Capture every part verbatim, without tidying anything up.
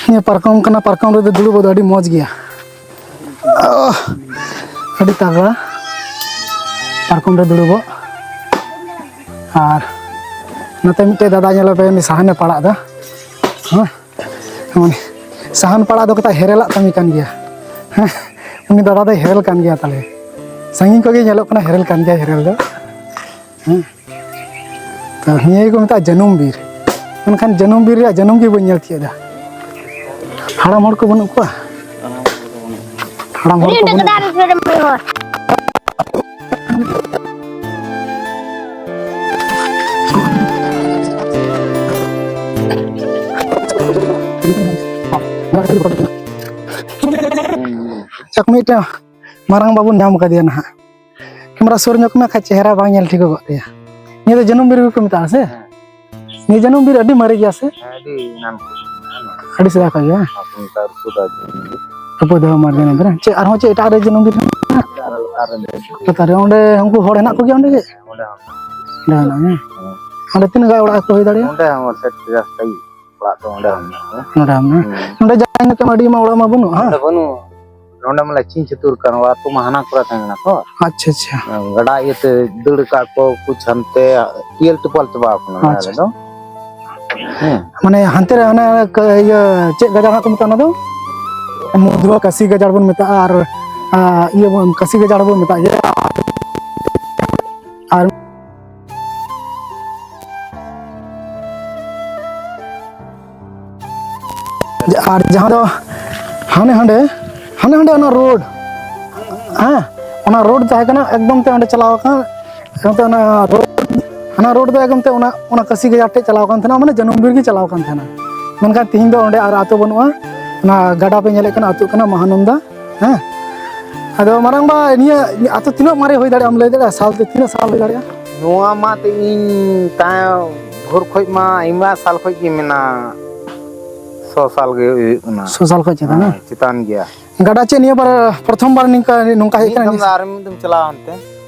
ᱱᱤᱭᱟᱹ ᱯᱟᱨᱠᱚᱢ ᱠᱟᱱᱟ, ᱯᱟᱨᱠᱚᱢ ᱨᱮᱫᱚ ᱫᱩᱲᱩᱵᱚᱜ ᱫᱚ ᱟᱹᱰᱤ ᱢᱚᱡᱽ ᱜᱮᱭᱟ᱾ ᱟᱦ, ᱟᱹᱰᱤ ᱛᱟᱜᱲᱟ ᱯᱟᱨᱠᱚᱢ ᱨᱮ ᱫᱩᱲᱩᱵᱚᱜ᱾ ᱟᱨ ᱱᱚᱛᱮ ᱢᱤᱫᱴᱮᱡ ᱫᱟᱫᱟ ᱧᱮᱞᱮ ᱯᱮ, ᱩᱱᱤ ᱥᱟᱦᱟᱱᱮ ᱯᱟᱲᱟᱜ ᱮᱫᱟ᱾ ᱦᱮᱸ, ᱢᱟᱱᱮ ᱥᱟᱦᱟᱱ ᱯᱟᱲᱟᱜ ᱫᱚ ᱠᱟᱛᱷᱟ ᱦᱮᱨᱮᱞᱟᱜ ᱠᱟᱹᱢᱤ ᱠᱟᱱ ᱜᱮᱭᱟ᱾ ᱦᱮᱸ, ᱩᱱᱤ ᱫᱟᱫᱟ ᱫᱚᱭ ᱦᱮᱨᱮᱞ ᱠᱟᱱ ᱜᱮᱭᱟ ᱛᱟᱞᱮ᱾ ᱥᱟᱺᱜᱤᱧ ᱠᱷᱚᱱ ᱜᱮ ᱧᱮᱞᱚᱜ ᱠᱟᱱᱟ ᱦᱮᱨᱮᱞ ᱠᱟᱱ ᱜᱮᱭᱟ ᱦᱮᱨᱮᱞ ᱫᱚ᱾ ᱦᱮᱸ, ᱛᱚ ᱱᱤᱭᱟᱹ ᱜᱮᱠᱚ ᱢᱮᱛᱟᱜᱼᱟ ᱡᱟᱹᱱᱩᱢ ᱵᱤᱨ᱾ ᱢᱮᱱᱠᱷᱟᱱ ᱡᱟᱹᱱᱩᱢ ᱵᱤᱨ ᱨᱮᱭᱟᱜ ᱡᱟᱹᱱᱩᱢ ᱜᱮ ᱵᱟᱹᱧ ᱧᱮᱞ ᱛᱤᱭᱳᱜ ᱮᱫᱟ᱾ ᱦᱟᱲᱟᱢ ᱦᱚᱲ ᱠᱚ ᱵᱟᱹᱱᱩᱜ ᱠᱚᱣᱟ? ᱦᱟᱲᱟᱢ ᱦᱚᱲ ᱠᱚ ᱵᱟᱹᱱᱩᱜ ᱠᱚᱣᱟ? ᱪᱟᱠ ᱢᱤᱫᱴᱟᱝ ᱢᱟᱨᱟᱝ ᱵᱟᱵᱩ ᱧᱟᱢ ᱠᱟᱫᱮᱭᱟ ᱱᱟᱦᱟᱜ᱾ ᱠᱮᱢᱮᱨᱟ ᱥᱩᱨ ᱧᱚᱜ ᱢᱮ, ᱠᱷᱟᱡ ᱪᱮᱦᱨᱟ ᱵᱟᱝ ᱧᱮᱞ ᱴᱷᱤᱠᱚᱜᱚᱜ ᱛᱟᱭᱟ᱾ ᱱᱤᱭᱟᱹ ᱫᱚ ᱡᱟᱹᱱᱩᱢ ᱵᱤᱨ ᱜᱮᱠᱚ ᱢᱮᱛᱟᱜᱼᱟ ᱥᱮ? ᱦᱮᱸ᱾ ᱱᱤᱭᱟᱹ ᱡᱟᱹᱱᱩᱢ ᱵᱤᱨ ᱟᱹᱰᱤ ᱢᱟᱨᱮ ᱜᱮᱭᱟ ᱥᱮ? ᱦᱮᱸ, ᱟᱹᱰᱤ ᱮᱱᱟᱱ ᱠᱷᱚᱱ ᱢᱮᱱᱟᱜᱼᱟ ᱱᱚᱣᱟ᱾ ᱟᱹᱰᱤ ᱥᱮᱫᱟᱭ ᱠᱷᱚᱱ ᱜᱮ, ᱵᱟᱝ? ᱟᱯᱚᱱ ᱛᱟᱨ ᱠᱚ ᱫᱟ ᱡᱟᱹᱱᱩᱢ ᱵᱤᱨ᱾ ᱟᱯᱚ ᱫᱚ ᱢᱟᱨᱮ ᱡᱟᱹᱱᱩᱢ ᱵᱤᱨ᱾ ᱪᱮᱫ ᱟᱨᱦᱚᱸ ᱪᱮᱫ ᱮᱴᱟᱜ ᱨᱮ ᱡᱟᱹᱱᱩᱢ ᱵᱤᱨ ᱢᱮᱱᱟᱜᱼᱟ? ᱟᱨ ᱞᱟᱛᱟᱨ ᱨᱮ ᱢᱮᱱᱟᱜᱼᱟ᱾ ᱞᱟᱛᱟᱨ ᱨᱮ ᱚᱸᱰᱮ ᱩᱱᱠᱩ ᱦᱚᱲ ᱦᱮᱱᱟᱜ ᱠᱚᱜᱮᱭᱟ ᱚᱸᱰᱮ ᱜᱮ? ᱦᱮᱸ, ᱚᱸᱰᱮ ᱦᱚᱸ ᱢᱮᱱᱟᱜᱼᱟ᱾ ᱚᱸᱰᱮ ᱦᱮᱱᱟᱜ ᱜᱮᱭᱟ? ᱦᱮᱸ᱾ ᱚᱸᱰᱮ ᱛᱤᱱᱟᱹᱜ ᱜᱟᱱ ᱚᱲᱟᱜ ᱠᱚ ᱦᱩᱭ ᱫᱟᱲᱮᱭᱟᱜᱼᱟ? ᱚᱸᱰᱮ ᱦᱚᱸ ᱥᱮᱴ ᱯᱚᱪᱟᱥ ᱴᱤ ᱚᱲᱟᱜ ᱫᱚ ᱚᱸᱰᱮ ᱦᱚᱸ ᱢᱮᱱᱟᱜᱼᱟ᱾ ᱱᱚᱰᱮ ᱦᱚᱸ ᱢᱮᱱᱟᱜᱼᱟ? ᱦᱩᱸ᱾ ᱱᱚᱰᱮ ᱡᱟᱦᱟᱸᱭ ᱧᱩᱛᱩᱢ ᱟᱹᱰᱤ ᱢᱟ ᱚᱲᱟᱜ ᱢᱟ ᱵᱟᱹᱱᱩᱜᱼᱟ, ᱦᱟᱸ? ᱱᱚᱰᱮ ᱵᱟᱹᱱᱩᱜᱼᱟ᱾ ᱱᱚᱰᱮ ᱢᱟ ᱞᱟᱪᱷᱤᱧ ᱪᱷᱟᱹᱛᱩᱨ ᱠᱟᱱ, ᱟᱹᱛᱩ ᱢᱟ ᱦᱟᱱᱟ ᱠᱚᱨᱮ ᱛᱟᱦᱮᱸ ᱠᱟᱱᱟ ᱛᱚ᱾ ᱟᱪᱪᱷᱟ, ᱟᱪᱪᱷᱟ᱾ ᱜᱟᱰᱟ ᱤᱭᱟᱹᱛᱮ ᱫᱟᱹᱲ ᱟᱠᱟᱫ ᱠᱚ, ᱠᱩᱪ ᱦᱟᱱᱛᱮ ᱤᱭᱟᱹᱞ ᱴᱩᱯᱟᱞ ᱪᱟᱵᱟ ᱟᱠᱟᱱᱟ ᱱᱚᱰᱮ ᱟᱪᱪᱷᱟ᱾ ᱫᱚ᱾ ᱦᱮᱸ᱾ ᱢᱟᱱᱮ ᱦᱟᱱᱛᱮ ᱨᱮ ᱚᱱᱮ ᱠ-, ᱤᱭᱟᱹ ᱪᱮᱫ ᱜᱟᱡᱟᱲ ᱦᱟᱸᱜ ᱠᱚ ᱢᱮᱛᱟᱜᱼᱟ ᱚᱱᱟ ᱫᱚ? ᱢᱚᱫᱷᱩᱣᱟ ᱠᱟᱥᱤ ᱜᱟᱡᱟᱲ ᱵᱚᱱ ᱢᱮᱛᱟᱜᱼᱟ ᱟᱨ, ᱟ, ᱤᱭᱟᱹ ᱵᱚᱱ, ᱠᱟᱥᱤ ᱜᱟᱡᱟᱲ ᱵᱚᱱ ᱢᱮᱛᱟᱜ ᱜᱮᱭᱟ᱾ ᱟᱨ ᱟᱨ ᱡᱟᱦᱟᱸ ᱫᱚ ᱦᱟᱱᱮ ᱦᱟᱸᱰᱮ, ᱦᱟᱱᱮ ᱦᱟᱸᱰᱮ ᱚᱱᱟ ᱨᱳᱰ, ᱦᱮᱸ, ᱚᱱᱟ ᱨᱳᱰ ᱛᱟᱦᱮᱸ ᱠᱟᱱᱟ, ᱮᱠᱫᱚᱢ ᱛᱮ ᱚᱸᱰᱮ ᱪᱟᱞᱟᱣ ᱟᱠᱟᱱ, ᱮᱠᱫᱚᱢ ᱛᱮ ᱚᱱᱟ ᱨᱳᱰ, ᱦᱟᱱᱟ ᱨᱳᱰ ᱫᱚ ᱮᱠᱫᱚᱢ ᱛᱮ ᱚᱱᱟ, ᱚᱱᱟ ᱠᱟᱹᱥᱤ ᱜᱟᱡᱟᱲ ᱴᱷᱮᱡ ᱪᱟᱞᱟᱣ ᱟᱠᱟᱱ ᱛᱟᱦᱮᱱᱟ, ᱢᱟᱱᱮ ᱡᱟᱹᱱᱩᱢ ᱵᱤᱨ ᱜᱮ ᱪᱟᱞᱟᱣ ᱟᱠᱟᱱ ᱛᱟᱦᱮᱱᱟ᱾ ᱢᱮᱱᱠᱷᱟᱱ ᱛᱤᱦᱤᱧ ᱫᱚ ᱚᱸᱰᱮ ᱟᱨ ᱟᱹᱛᱩ ᱵᱟᱹᱱᱩᱜᱼᱟ, ᱚᱱᱟ ᱜᱟᱰᱟ ᱯᱮ ᱧᱮᱞᱮᱫ ᱠᱟᱱᱟ, ᱟᱹᱛᱩᱜ ᱠᱟᱱᱟ ᱢᱟᱦᱟᱱᱚᱱᱫᱟ᱾ ᱦᱮᱸ, ᱟᱫᱚ ᱢᱟᱨᱟᱝᱵᱟ, ᱱᱤᱭᱟᱹ ᱟᱹᱛᱩ ᱛᱤᱱᱟᱹᱜ ᱢᱟᱨᱮ ᱦᱩᱭ ᱫᱟᱲᱮᱭᱟᱜᱼᱟ, ᱟᱢ ᱞᱟᱹᱭ ᱫᱟᱲᱮᱭᱟᱜᱼᱟ? ᱥᱟᱞ ᱛᱮ ᱛᱤᱱᱟᱹᱜ ᱥᱟᱞ ᱦᱩᱭ ᱫᱟᱲᱮᱭᱟᱜᱼᱟ? ᱱᱚᱣᱟ ᱢᱟ ᱛᱮ ᱤᱧ ᱛᱟᱭᱚᱢ ᱵᱷᱳᱨ ᱠᱷᱚᱡ ᱢᱟ ᱟᱭᱢᱟ ᱥᱟᱞ ᱠᱷᱚᱡ ᱜᱮ ᱢᱮᱱᱟᱜ, ᱥᱚ ᱥᱟᱞ ᱜᱮ ᱦᱩᱭᱩᱜ ᱠᱟᱱᱟ᱾ ᱥᱚ ᱥᱟᱞ ᱠᱷᱚᱡ ᱪᱮᱛᱟᱱ, ᱦᱮᱸ, ᱦᱮᱸ? ᱪᱮᱛᱟᱱ ᱜᱮᱭᱟ᱾ ᱜᱟᱰᱟ ᱪᱮᱫ ᱱᱤᱭᱟᱹ ᱵᱟᱨ ᱯᱨᱚᱛᱷᱚᱢ ᱵᱟᱨ ᱱᱤᱝᱠᱟ, ᱱᱚᱝᱠᱟ ᱦᱮᱡ ᱢᱤᱫ ᱠᱟᱱᱟ ᱫᱚᱢ ᱱᱤᱭᱟᱹ ᱫᱚ ᱥᱮ? ᱟᱨ ᱢᱤᱫ ᱫᱚᱢ ᱪᱟᱞᱟᱣ ᱦᱟᱱᱛᱮ᱾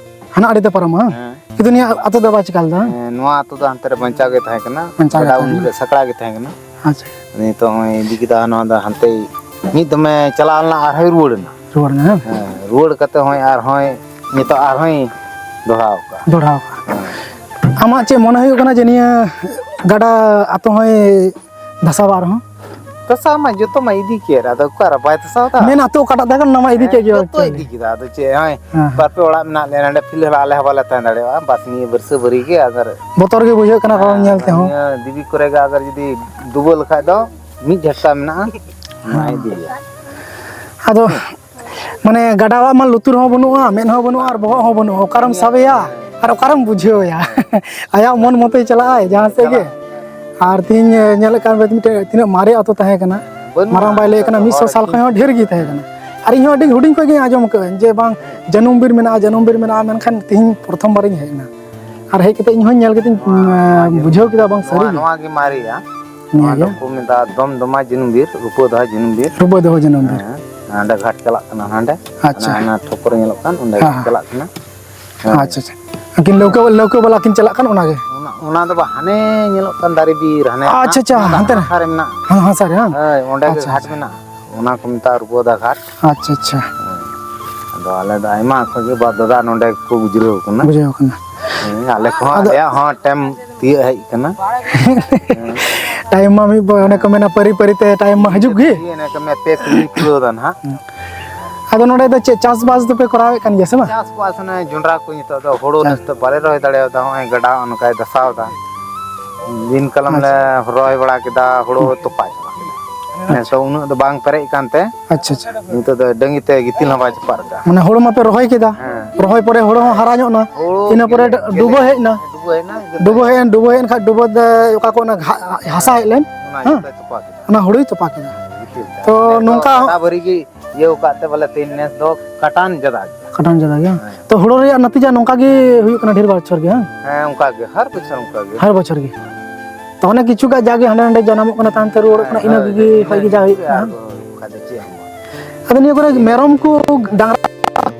ᱦᱟᱱᱟ ᱟᱲᱮ ᱫᱚ ᱯᱟᱨᱚᱢᱟ, ᱦᱮᱸ? ᱦᱮᱸ᱾ ᱠᱤᱱᱛᱩ ᱱᱤᱭᱟᱹ ᱟᱛᱳ ᱫᱚ ᱵᱟᱭ ᱪᱤᱠᱟ ᱞᱮᱫᱟ, ᱦᱮᱸ? ᱦᱮᱸ, ᱱᱚᱣᱟ ᱟᱛᱳ ᱫᱚ ᱦᱟᱱᱛᱮ ᱨᱮ ᱵᱟᱧᱪᱟᱣ ᱜᱮ ᱛᱟᱦᱮᱸ ᱠᱟᱱᱟ᱾ ᱵᱟᱧᱪᱟᱣ ᱜᱮ ᱜᱟᱰᱟ ᱛᱟᱦᱮᱸ ᱩᱱ ᱠᱟᱱᱟ᱾ ᱡᱚᱠᱷᱮᱡ ᱥᱟᱠᱲᱟ ᱜᱮ ᱛᱟᱦᱮᱸ ᱠᱟᱱᱟ᱾ ᱟᱪᱪᱷᱟ᱾ ᱱᱤᱛᱚᱜ ᱱᱚᱜᱼᱚᱭ ᱤᱫᱤ ᱠᱮᱫᱟ, ᱱᱚᱣᱟ ᱫᱚ ᱦᱟᱱᱛᱮ ᱢᱤᱫ ᱫᱚᱢᱮ ᱪᱟᱞᱟᱣ ᱞᱮᱱᱟ, ᱟᱨᱦᱚᱸᱭ ᱨᱩᱣᱟᱹᱲ ᱮᱱᱟ᱾ ᱨᱩᱣᱟᱹᱲ ᱮᱱᱟ, ᱦᱮᱸ? ᱦᱮᱸ, ᱨᱩᱣᱟᱹᱲ ᱠᱟᱛᱮ ᱦᱚᱸᱭ ᱟᱨᱦᱚᱸᱭ ᱱᱤᱛᱚᱜ ᱟᱨᱦᱚᱸᱭ ᱫᱚᱦᱲᱟᱣ ᱠᱟᱜᱼᱟ᱾ ᱫᱚᱦᱲᱟᱣ ᱠᱟᱜᱼᱟ᱾ ᱦᱮᱸ᱾ ᱟᱢᱟᱜ ᱪᱮᱫ ᱢᱚᱱᱮ ᱦᱩᱭᱩᱜ ᱠᱟᱱᱟ ᱡᱮ ᱱᱤᱭᱟᱹ ᱜᱟᱰᱟ ᱟᱛᱳ ᱦᱚᱸᱭ ᱫᱷᱟᱥᱟᱣᱟ ᱟᱨᱦᱚᱸ? ᱫᱷᱟᱥᱟᱣ ᱢᱟ ᱡᱚᱛᱚ ᱢᱟ ᱤᱫᱤ ᱠᱮᱫ, ᱟᱫᱚ ᱚᱠᱟᱨᱮ ᱵᱟᱭ ᱫᱷᱟᱥᱟᱣ ᱫᱟ? ᱢᱮᱱ ᱟᱛᱳ ᱚᱠᱟᱴᱟᱜ ᱛᱟᱦᱮᱸ ᱠᱟᱱᱟ, ᱚᱱᱟ ᱢᱟ ᱤᱫᱤ ᱦᱮᱸ, ᱠᱮᱫ ᱜᱮ ᱡᱚᱛᱚ actually᱾ ᱤᱫᱤ ᱠᱮᱫᱟ᱾ ᱟᱫᱚ ᱪᱮᱫ, ᱦᱚᱸᱜᱼᱚᱭ ᱦᱮᱸ, ᱦᱮᱸ᱾ ᱵᱟᱨ ᱯᱮ ᱚᱲᱟᱜ ᱢᱮᱱᱟᱜ ᱞᱮᱭᱟ ᱱᱚᱸᱰᱮ, ᱯᱷᱤᱞᱦᱟᱞ ᱟᱞᱮ ᱦᱚᱸ ᱵᱟᱞᱮ ᱛᱟᱦᱮᱸ ᱫᱟᱲᱮᱭᱟᱜᱼᱟ᱾ ᱵᱟᱥ ᱱᱤᱭᱟᱹ ᱵᱟᱹᱨᱥᱟᱹ ᱵᱟᱹᱨᱤ ᱜᱮ, ᱟᱫᱚ ᱵᱚᱛᱚᱨ ᱜᱮ ᱵᱩᱡᱷᱟᱹᱜ ᱠᱟᱱᱟ ᱠᱟᱨᱚᱱ ᱦᱮᱸ, ᱧᱮᱞ ᱛᱮᱦᱚᱸ᱾ ᱱᱤᱭᱟᱹ ᱫᱤᱵᱤ ᱠᱚᱨᱮ ᱜᱮ ᱟᱜᱟᱨ ᱡᱩᱫᱤ ᱰᱩᱵᱟᱹ ᱞᱮᱠᱷᱟᱡ ᱫᱚ ᱢᱤᱫ ᱡᱷᱟᱴᱠᱟ ᱢᱮᱱᱟᱜᱼᱟ, ᱚᱱᱟ ᱦᱮᱸ᱾ ᱤᱫᱤᱭᱟ᱾ ᱟᱫᱚ ᱢᱟᱱᱮ ᱜᱟᱰᱟᱣᱟᱜ ᱢᱟ ᱞᱩᱛᱩᱨ ᱦᱚᱸ ᱵᱟᱹᱱᱩᱜᱼᱟ, ᱢᱮᱫ ᱦᱚᱸ ᱵᱟᱹᱱᱩᱜᱼᱟ, ᱟᱨ ᱵᱚᱦᱚᱜ ᱦᱚᱸ ᱵᱟᱹᱱᱩᱜᱼᱟ, ᱚᱠᱟᱨᱮᱢ ᱥᱟᱵᱮᱭᱟ ᱟᱨ ᱚᱠᱟᱨᱮᱢ ᱵᱩᱡᱷᱟᱹᱣᱮᱭᱟ? ᱟᱭᱟᱜ ᱢᱚᱱ ᱢᱚᱛᱚᱭ ᱪᱟᱞᱟᱜᱼᱟᱭ ᱡᱟᱦᱟᱸ ᱥᱮᱫ ᱜᱮ᱾ ᱟᱨ ᱛᱤᱦᱤᱧ ᱧᱮᱞᱮᱫ ᱠᱟᱱ ᱢᱤᱫᱴᱮᱱ ᱛᱤᱱᱟᱹᱜ ᱢᱟᱨᱮ ᱟᱛᱳ ᱛᱟᱦᱮᱸ ᱠᱟᱱᱟ, ᱵᱟᱹᱱᱩᱜᱼᱟ, ᱢᱟᱨᱟᱝ ᱵᱟᱭ ᱞᱟᱹᱭ ᱠᱟᱱᱟ, ᱦᱚᱲ ᱢᱤᱫ ᱥᱚ ᱥᱟᱞ ᱠᱤ- ᱠᱷᱚᱱ ᱦᱚᱸ ᱰᱷᱮᱨ ᱜᱮ ᱛᱟᱦᱮᱸ ᱠᱟᱱᱟ᱾ ᱟᱨ ᱤᱧ ᱦᱚᱸ ᱟᱹᱰᱤ ᱦᱩᱰᱤᱧ ᱠᱷᱚᱱ ᱜᱤᱧ ᱟᱸᱡᱚᱢ ᱟᱠᱟᱫᱼᱟ ᱡᱮ ᱵᱟᱝ ᱡᱟᱹᱱᱩᱢ ᱵᱤᱨ ᱢᱮᱱᱟᱜᱼᱟ, ᱡᱟᱹᱱᱩᱢ ᱵᱤᱨ ᱢᱮᱱᱟᱜᱼᱟ, ᱢᱮᱱᱠᱷᱟᱱ ᱛᱤᱦᱤᱧ ᱯᱨᱚᱛᱷᱚᱢ ᱵᱟᱨᱤᱧ ᱦᱮᱡ ᱮᱱᱟ᱾ ᱟᱨ ᱦᱮᱡ ᱠᱟᱛᱮ ᱤᱧ ᱦᱚᱸᱧ ᱧᱮᱞ ᱠᱟᱛᱮᱧ, ᱱᱚᱣᱟ, ᱩᱸ, ᱱᱚᱣᱟ ᱜᱮ, ᱵᱩᱡᱷᱟᱹᱣ ᱠᱮᱫᱟ ᱵᱟᱝ ᱥᱟᱹᱨᱤ ᱱᱚᱣᱟ, ᱜᱮ᱾ ᱱᱚᱣᱟ ᱜᱮ ᱢᱟᱨᱮᱭᱟ᱾ ᱱᱚᱣᱟ ᱱᱤᱭᱟᱹ ᱜᱮ᱾ ᱫᱚᱠᱚ ᱢᱮᱛᱟᱜᱼᱟ ᱫᱚᱢ ᱫᱚᱢᱟ ᱡᱟᱹᱱᱩᱢ ᱵᱤᱨ, ᱨᱩᱯᱟᱹ ᱫᱚᱦᱟ ᱡᱟᱹᱱᱩᱢ ᱵᱤᱨ᱾ ᱨᱩᱯᱟᱹ ᱫᱚᱦᱟ ᱡᱟᱹᱱᱩᱢ ᱵᱤᱨ᱾ ᱦᱮᱸ, ᱦᱟᱸᱰᱮ ᱜᱷᱟᱴ ᱪᱟᱞᱟᱜ ᱠᱟᱱᱟ, ᱦᱟᱸᱰᱮ᱾ ᱟᱪᱪᱷᱟ᱾ ᱦᱟᱱᱟ, ᱦᱟᱱᱟ ᱴᱷᱚᱠ ᱠᱚᱨᱮ ᱧᱮᱞᱚᱜ ᱠᱟᱱ, ᱚᱸᱰᱮ ᱦᱮᱸ, ᱜᱷᱟᱴ ᱦᱮᱸ᱾ ᱪᱟᱞᱟᱜ ᱠᱟᱱᱟ᱾ ᱦᱮᱸ᱾ ᱟᱪᱪᱷᱟ, ᱟᱪᱪᱷᱟ᱾ ᱟᱹᱠᱤᱱ ᱞᱟᱹᱣᱠᱟᱹ, ᱞᱟᱹᱣᱠᱟᱹ ᱵᱟᱞᱟ ᱠᱤᱱ ᱪᱟᱞᱟᱜ ᱠᱟᱱ ᱚᱱᱟ ᱜᱮ? ᱚᱱᱟ, ᱚᱱᱟ ᱫᱚ ᱵᱟᱝ, ᱦᱟᱱᱮ ᱧᱮᱞᱚᱜ ᱠᱟᱱ ᱫᱟᱨᱮ ᱵᱤᱨ, ᱦᱟᱱᱮ ᱟᱪᱪᱷᱟ, ᱟᱪᱪᱷᱟ, ᱦᱟᱱᱟ ᱦᱟᱱᱛᱮ ᱨᱮ᱾ ᱦᱟᱥᱟ ᱨᱮ ᱢᱮᱱᱟᱜᱼᱟ᱾ ᱦᱟᱱᱟ ᱦᱟᱥᱟ ᱨᱮ, ᱵᱟᱝ? ᱦᱳᱭ, ᱚᱸᱰᱮ ᱜᱮ ᱟᱪᱪᱷᱟ, ᱜᱷᱟᱴ ᱟᱪᱪᱷᱟ᱾ ᱢᱮᱱᱟᱜᱼᱟ᱾ ᱚᱱᱟ ᱠᱚ ᱢᱮᱛᱟᱜᱼᱟ ᱨᱩᱯᱟᱹ ᱫᱚᱦᱟ ᱜᱷᱟᱴ᱾ ᱟᱪᱪᱷᱟ, ᱟᱪᱪᱷᱟ᱾ ᱦᱮᱸ᱾ ᱟᱫᱚ ᱟᱞᱮ ᱫᱚ ᱟᱭᱢᱟ ᱠᱷᱚᱱ ᱜᱮ ᱵᱟᱯ ᱫᱟᱫᱟ ᱱᱚᱸᱰᱮ ᱠᱚ ᱵᱩᱡᱷᱟᱹᱣ ᱠᱟᱱᱟ᱾ ᱵᱩᱡᱷᱟᱹᱣ ᱠᱟᱱᱟ᱾ ᱦᱮᱸ, ᱟᱞᱮ ᱠᱚᱦᱚᱸ ᱟᱫᱚ ᱟᱞᱮᱭᱟᱜ ᱦᱚᱸ ᱴᱟᱭᱤᱢ ᱛᱤᱭᱟᱹᱜ ᱦᱮᱡ ᱠᱟᱱᱟ᱾ ᱴᱟᱭᱤᱢ ᱢᱟ ᱢᱤᱫ ᱵᱚ-, ᱚᱱᱮ ᱠᱚ ᱢᱮᱱᱟ, ᱯᱟᱹᱨᱤ ᱯᱟᱹᱨᱤ ᱛᱮ ᱴᱟᱭᱤᱢ ᱢᱟ ᱦᱤᱡᱩᱜ ᱜᱮ᱾ ᱤᱭᱟᱹ, ᱚᱱᱮ ᱠᱚ ᱢᱮ, ᱯᱮ ᱠᱟᱹᱢᱤ ᱯᱩᱨᱟᱹᱣ ᱫᱟ ᱱᱟᱦᱟᱜ᱾ ᱦᱩᱸ᱾ ᱟᱫᱚ ᱱᱚᱰᱮ ᱫᱚ ᱪᱮᱫ ᱪᱟᱥᱵᱟᱥ ᱫᱚᱯᱮ ᱠᱚᱨᱟᱣᱮᱫ ᱠᱟᱱ ᱜᱮᱭᱟ ᱥᱮ ᱵᱟᱝ? ᱪᱟᱥᱵᱟᱥ, ᱚᱱᱮ ᱡᱚᱸᱰᱨᱟ ᱠᱚ ᱱᱤᱛᱚᱜ ᱫᱚ ᱦᱩᱲᱩ ᱪᱟᱥ᱾ ᱱᱮᱥ ᱫᱚ ᱵᱟᱞᱮ ᱨᱚᱦᱚᱭ ᱫᱟᱲᱮᱭᱟᱫᱟ, ᱱᱚᱜᱼᱚᱭ ᱜᱟᱰᱟ ᱱᱚᱝᱠᱟᱭ ᱫᱷᱟᱥᱟᱣ ᱫᱟ᱾ ᱫᱤᱱ ᱠᱟᱞᱚᱢ ᱞᱮ ᱟᱪᱪᱷᱟ᱾ ᱨᱚᱦᱚᱭ ᱵᱟᱲᱟ ᱠᱮᱫᱟ, ᱦᱩᱲᱩ ᱦᱩᱸ᱾ ᱛᱚᱯᱟ ᱪᱟᱵᱟ ᱠᱮᱫᱟ᱾ ᱱᱮᱥ ᱟᱪᱪᱷᱟ᱾ ᱫᱚ ᱩᱱᱟᱹᱜ ᱫᱚ ᱵᱟᱝ ᱯᱮᱨᱮᱡ ᱠᱟᱱᱛᱮ ᱟᱪᱪᱷᱟ, ᱟᱪᱪᱷᱟ᱾ ᱱᱤᱛᱚᱜ ᱫᱚ ᱰᱟᱹᱝᱜᱤ ᱛᱮ ᱜᱤᱛᱤᱞ ᱦᱚᱸ ᱵᱟᱭ ᱪᱟᱯᱟᱫ ᱮᱫᱟ᱾ ᱢᱟᱱᱮ ᱦᱩᱲᱩ ᱢᱟᱯᱮ ᱨᱚᱦᱚᱭ ᱠᱮᱫᱟ, ᱦᱮᱸ᱾ ᱨᱚᱦᱚᱭ ᱯᱚᱨᱮ ᱦᱩᱲᱩ ᱦᱚᱸ ᱦᱟᱨᱟ ᱧᱚᱜ ᱱᱟ, ᱦᱩᱲᱩ ᱤᱱᱟᱹ ᱯᱚᱨᱮ ᱜᱮᱞᱮ, ᱰᱩᱵᱟᱹ ᱦᱮᱡ ᱱᱟ, ᱰᱩᱵᱟᱹ ᱦᱮᱡ ᱱᱟ, ᱰᱩᱵᱟᱹ ᱦᱮᱡ ᱮᱱ, ᱰᱩᱵᱟᱹ ᱦᱮᱡ ᱮᱱ ᱠᱷᱟᱡ ᱰᱩᱵᱟᱹ ᱫᱚ ᱚᱠᱟ ᱠᱚ ᱚᱱᱟ ᱜᱷᱟ-, ᱦᱟᱥᱟ ᱦᱮᱡ ᱞᱮᱱ, ᱚᱱᱟ ᱦᱮᱸ? ᱡᱚᱛᱚᱭ ᱛᱚᱯᱟ ᱠᱮᱫᱟ᱾ ᱚᱱᱟ ᱦᱩᱲᱩᱭ ᱛᱚᱯᱟ ᱠᱮᱫᱟ᱾ ᱜᱤᱛᱤᱞ ᱛᱮ᱾ ᱛᱚ ᱱᱮᱥ ᱫᱚ ᱱᱚᱝᱠᱟ ᱜᱟᱰᱟ ᱵᱷᱟᱹᱨᱤ ᱜᱮ ᱤᱭᱟᱹ ᱟᱠᱟᱫ ᱛᱮ ᱵᱚᱞᱮ ᱛᱮᱦᱮᱧ ᱱᱮᱥ ᱫᱚ ᱠᱟᱴᱟᱱ ᱡᱟᱫᱟ ᱜᱮᱭᱟ᱾ ᱠᱟᱴᱟᱱ ᱡᱟᱫᱟ ᱜᱮᱭᱟ᱾ ᱦᱮᱸ᱾ ᱛᱚ ᱦᱩᱲᱩ ᱨᱮᱭᱟᱜ ᱱᱟᱛᱤᱡᱟ ᱱᱚᱝᱠᱟ ᱜᱮ ᱦᱩᱭᱩᱜ ᱠᱟᱱᱟ ᱰᱷᱮᱨ ᱵᱚᱪᱷᱚᱨ ᱜᱮ, ᱦᱮᱸ? ᱦᱮᱸ, ᱚᱱᱠᱟ ᱜᱮ, ᱦᱟᱨ ᱵᱚᱪᱷᱚᱨ ᱚᱱᱠᱟ ᱜᱮ᱾ ᱦᱟᱨ ᱵᱚᱪᱷᱚᱨ ᱜᱮ᱾ ᱛᱚ ᱚᱱᱮ ᱠᱤᱪᱷᱩ ᱜᱟᱡ ᱡᱟᱜᱮ ᱦᱟᱸᱰᱮ ᱱᱟᱰᱮ ᱡᱟᱱᱟᱢᱚᱜ ᱠᱟᱱᱟ, ᱛᱟᱭᱚᱢ ᱛᱮ ᱨᱩᱣᱟᱹᱲᱚᱜ ᱠᱟᱱᱟ, ᱦᱮᱸ, ᱤᱱᱟᱹ ᱦᱳᱭ, ᱠᱚᱜᱮ ᱤᱱᱟᱹ ᱠᱷᱚᱡ ᱜᱮ ᱡᱟ ᱦᱩᱭᱩᱜ ᱜᱮ ᱠᱟᱱᱟ᱾ ᱟᱨ ᱵᱟᱠᱷᱟᱡ ᱫᱚ ᱪᱮᱫ ᱦᱚᱸ ᱵᱟᱝ᱾ ᱟᱫᱚ ᱱᱤᱭᱟᱹ ᱠᱚᱨᱮ ᱢᱮᱨᱚᱢ ᱠᱚ, ᱰᱟᱝᱨᱟ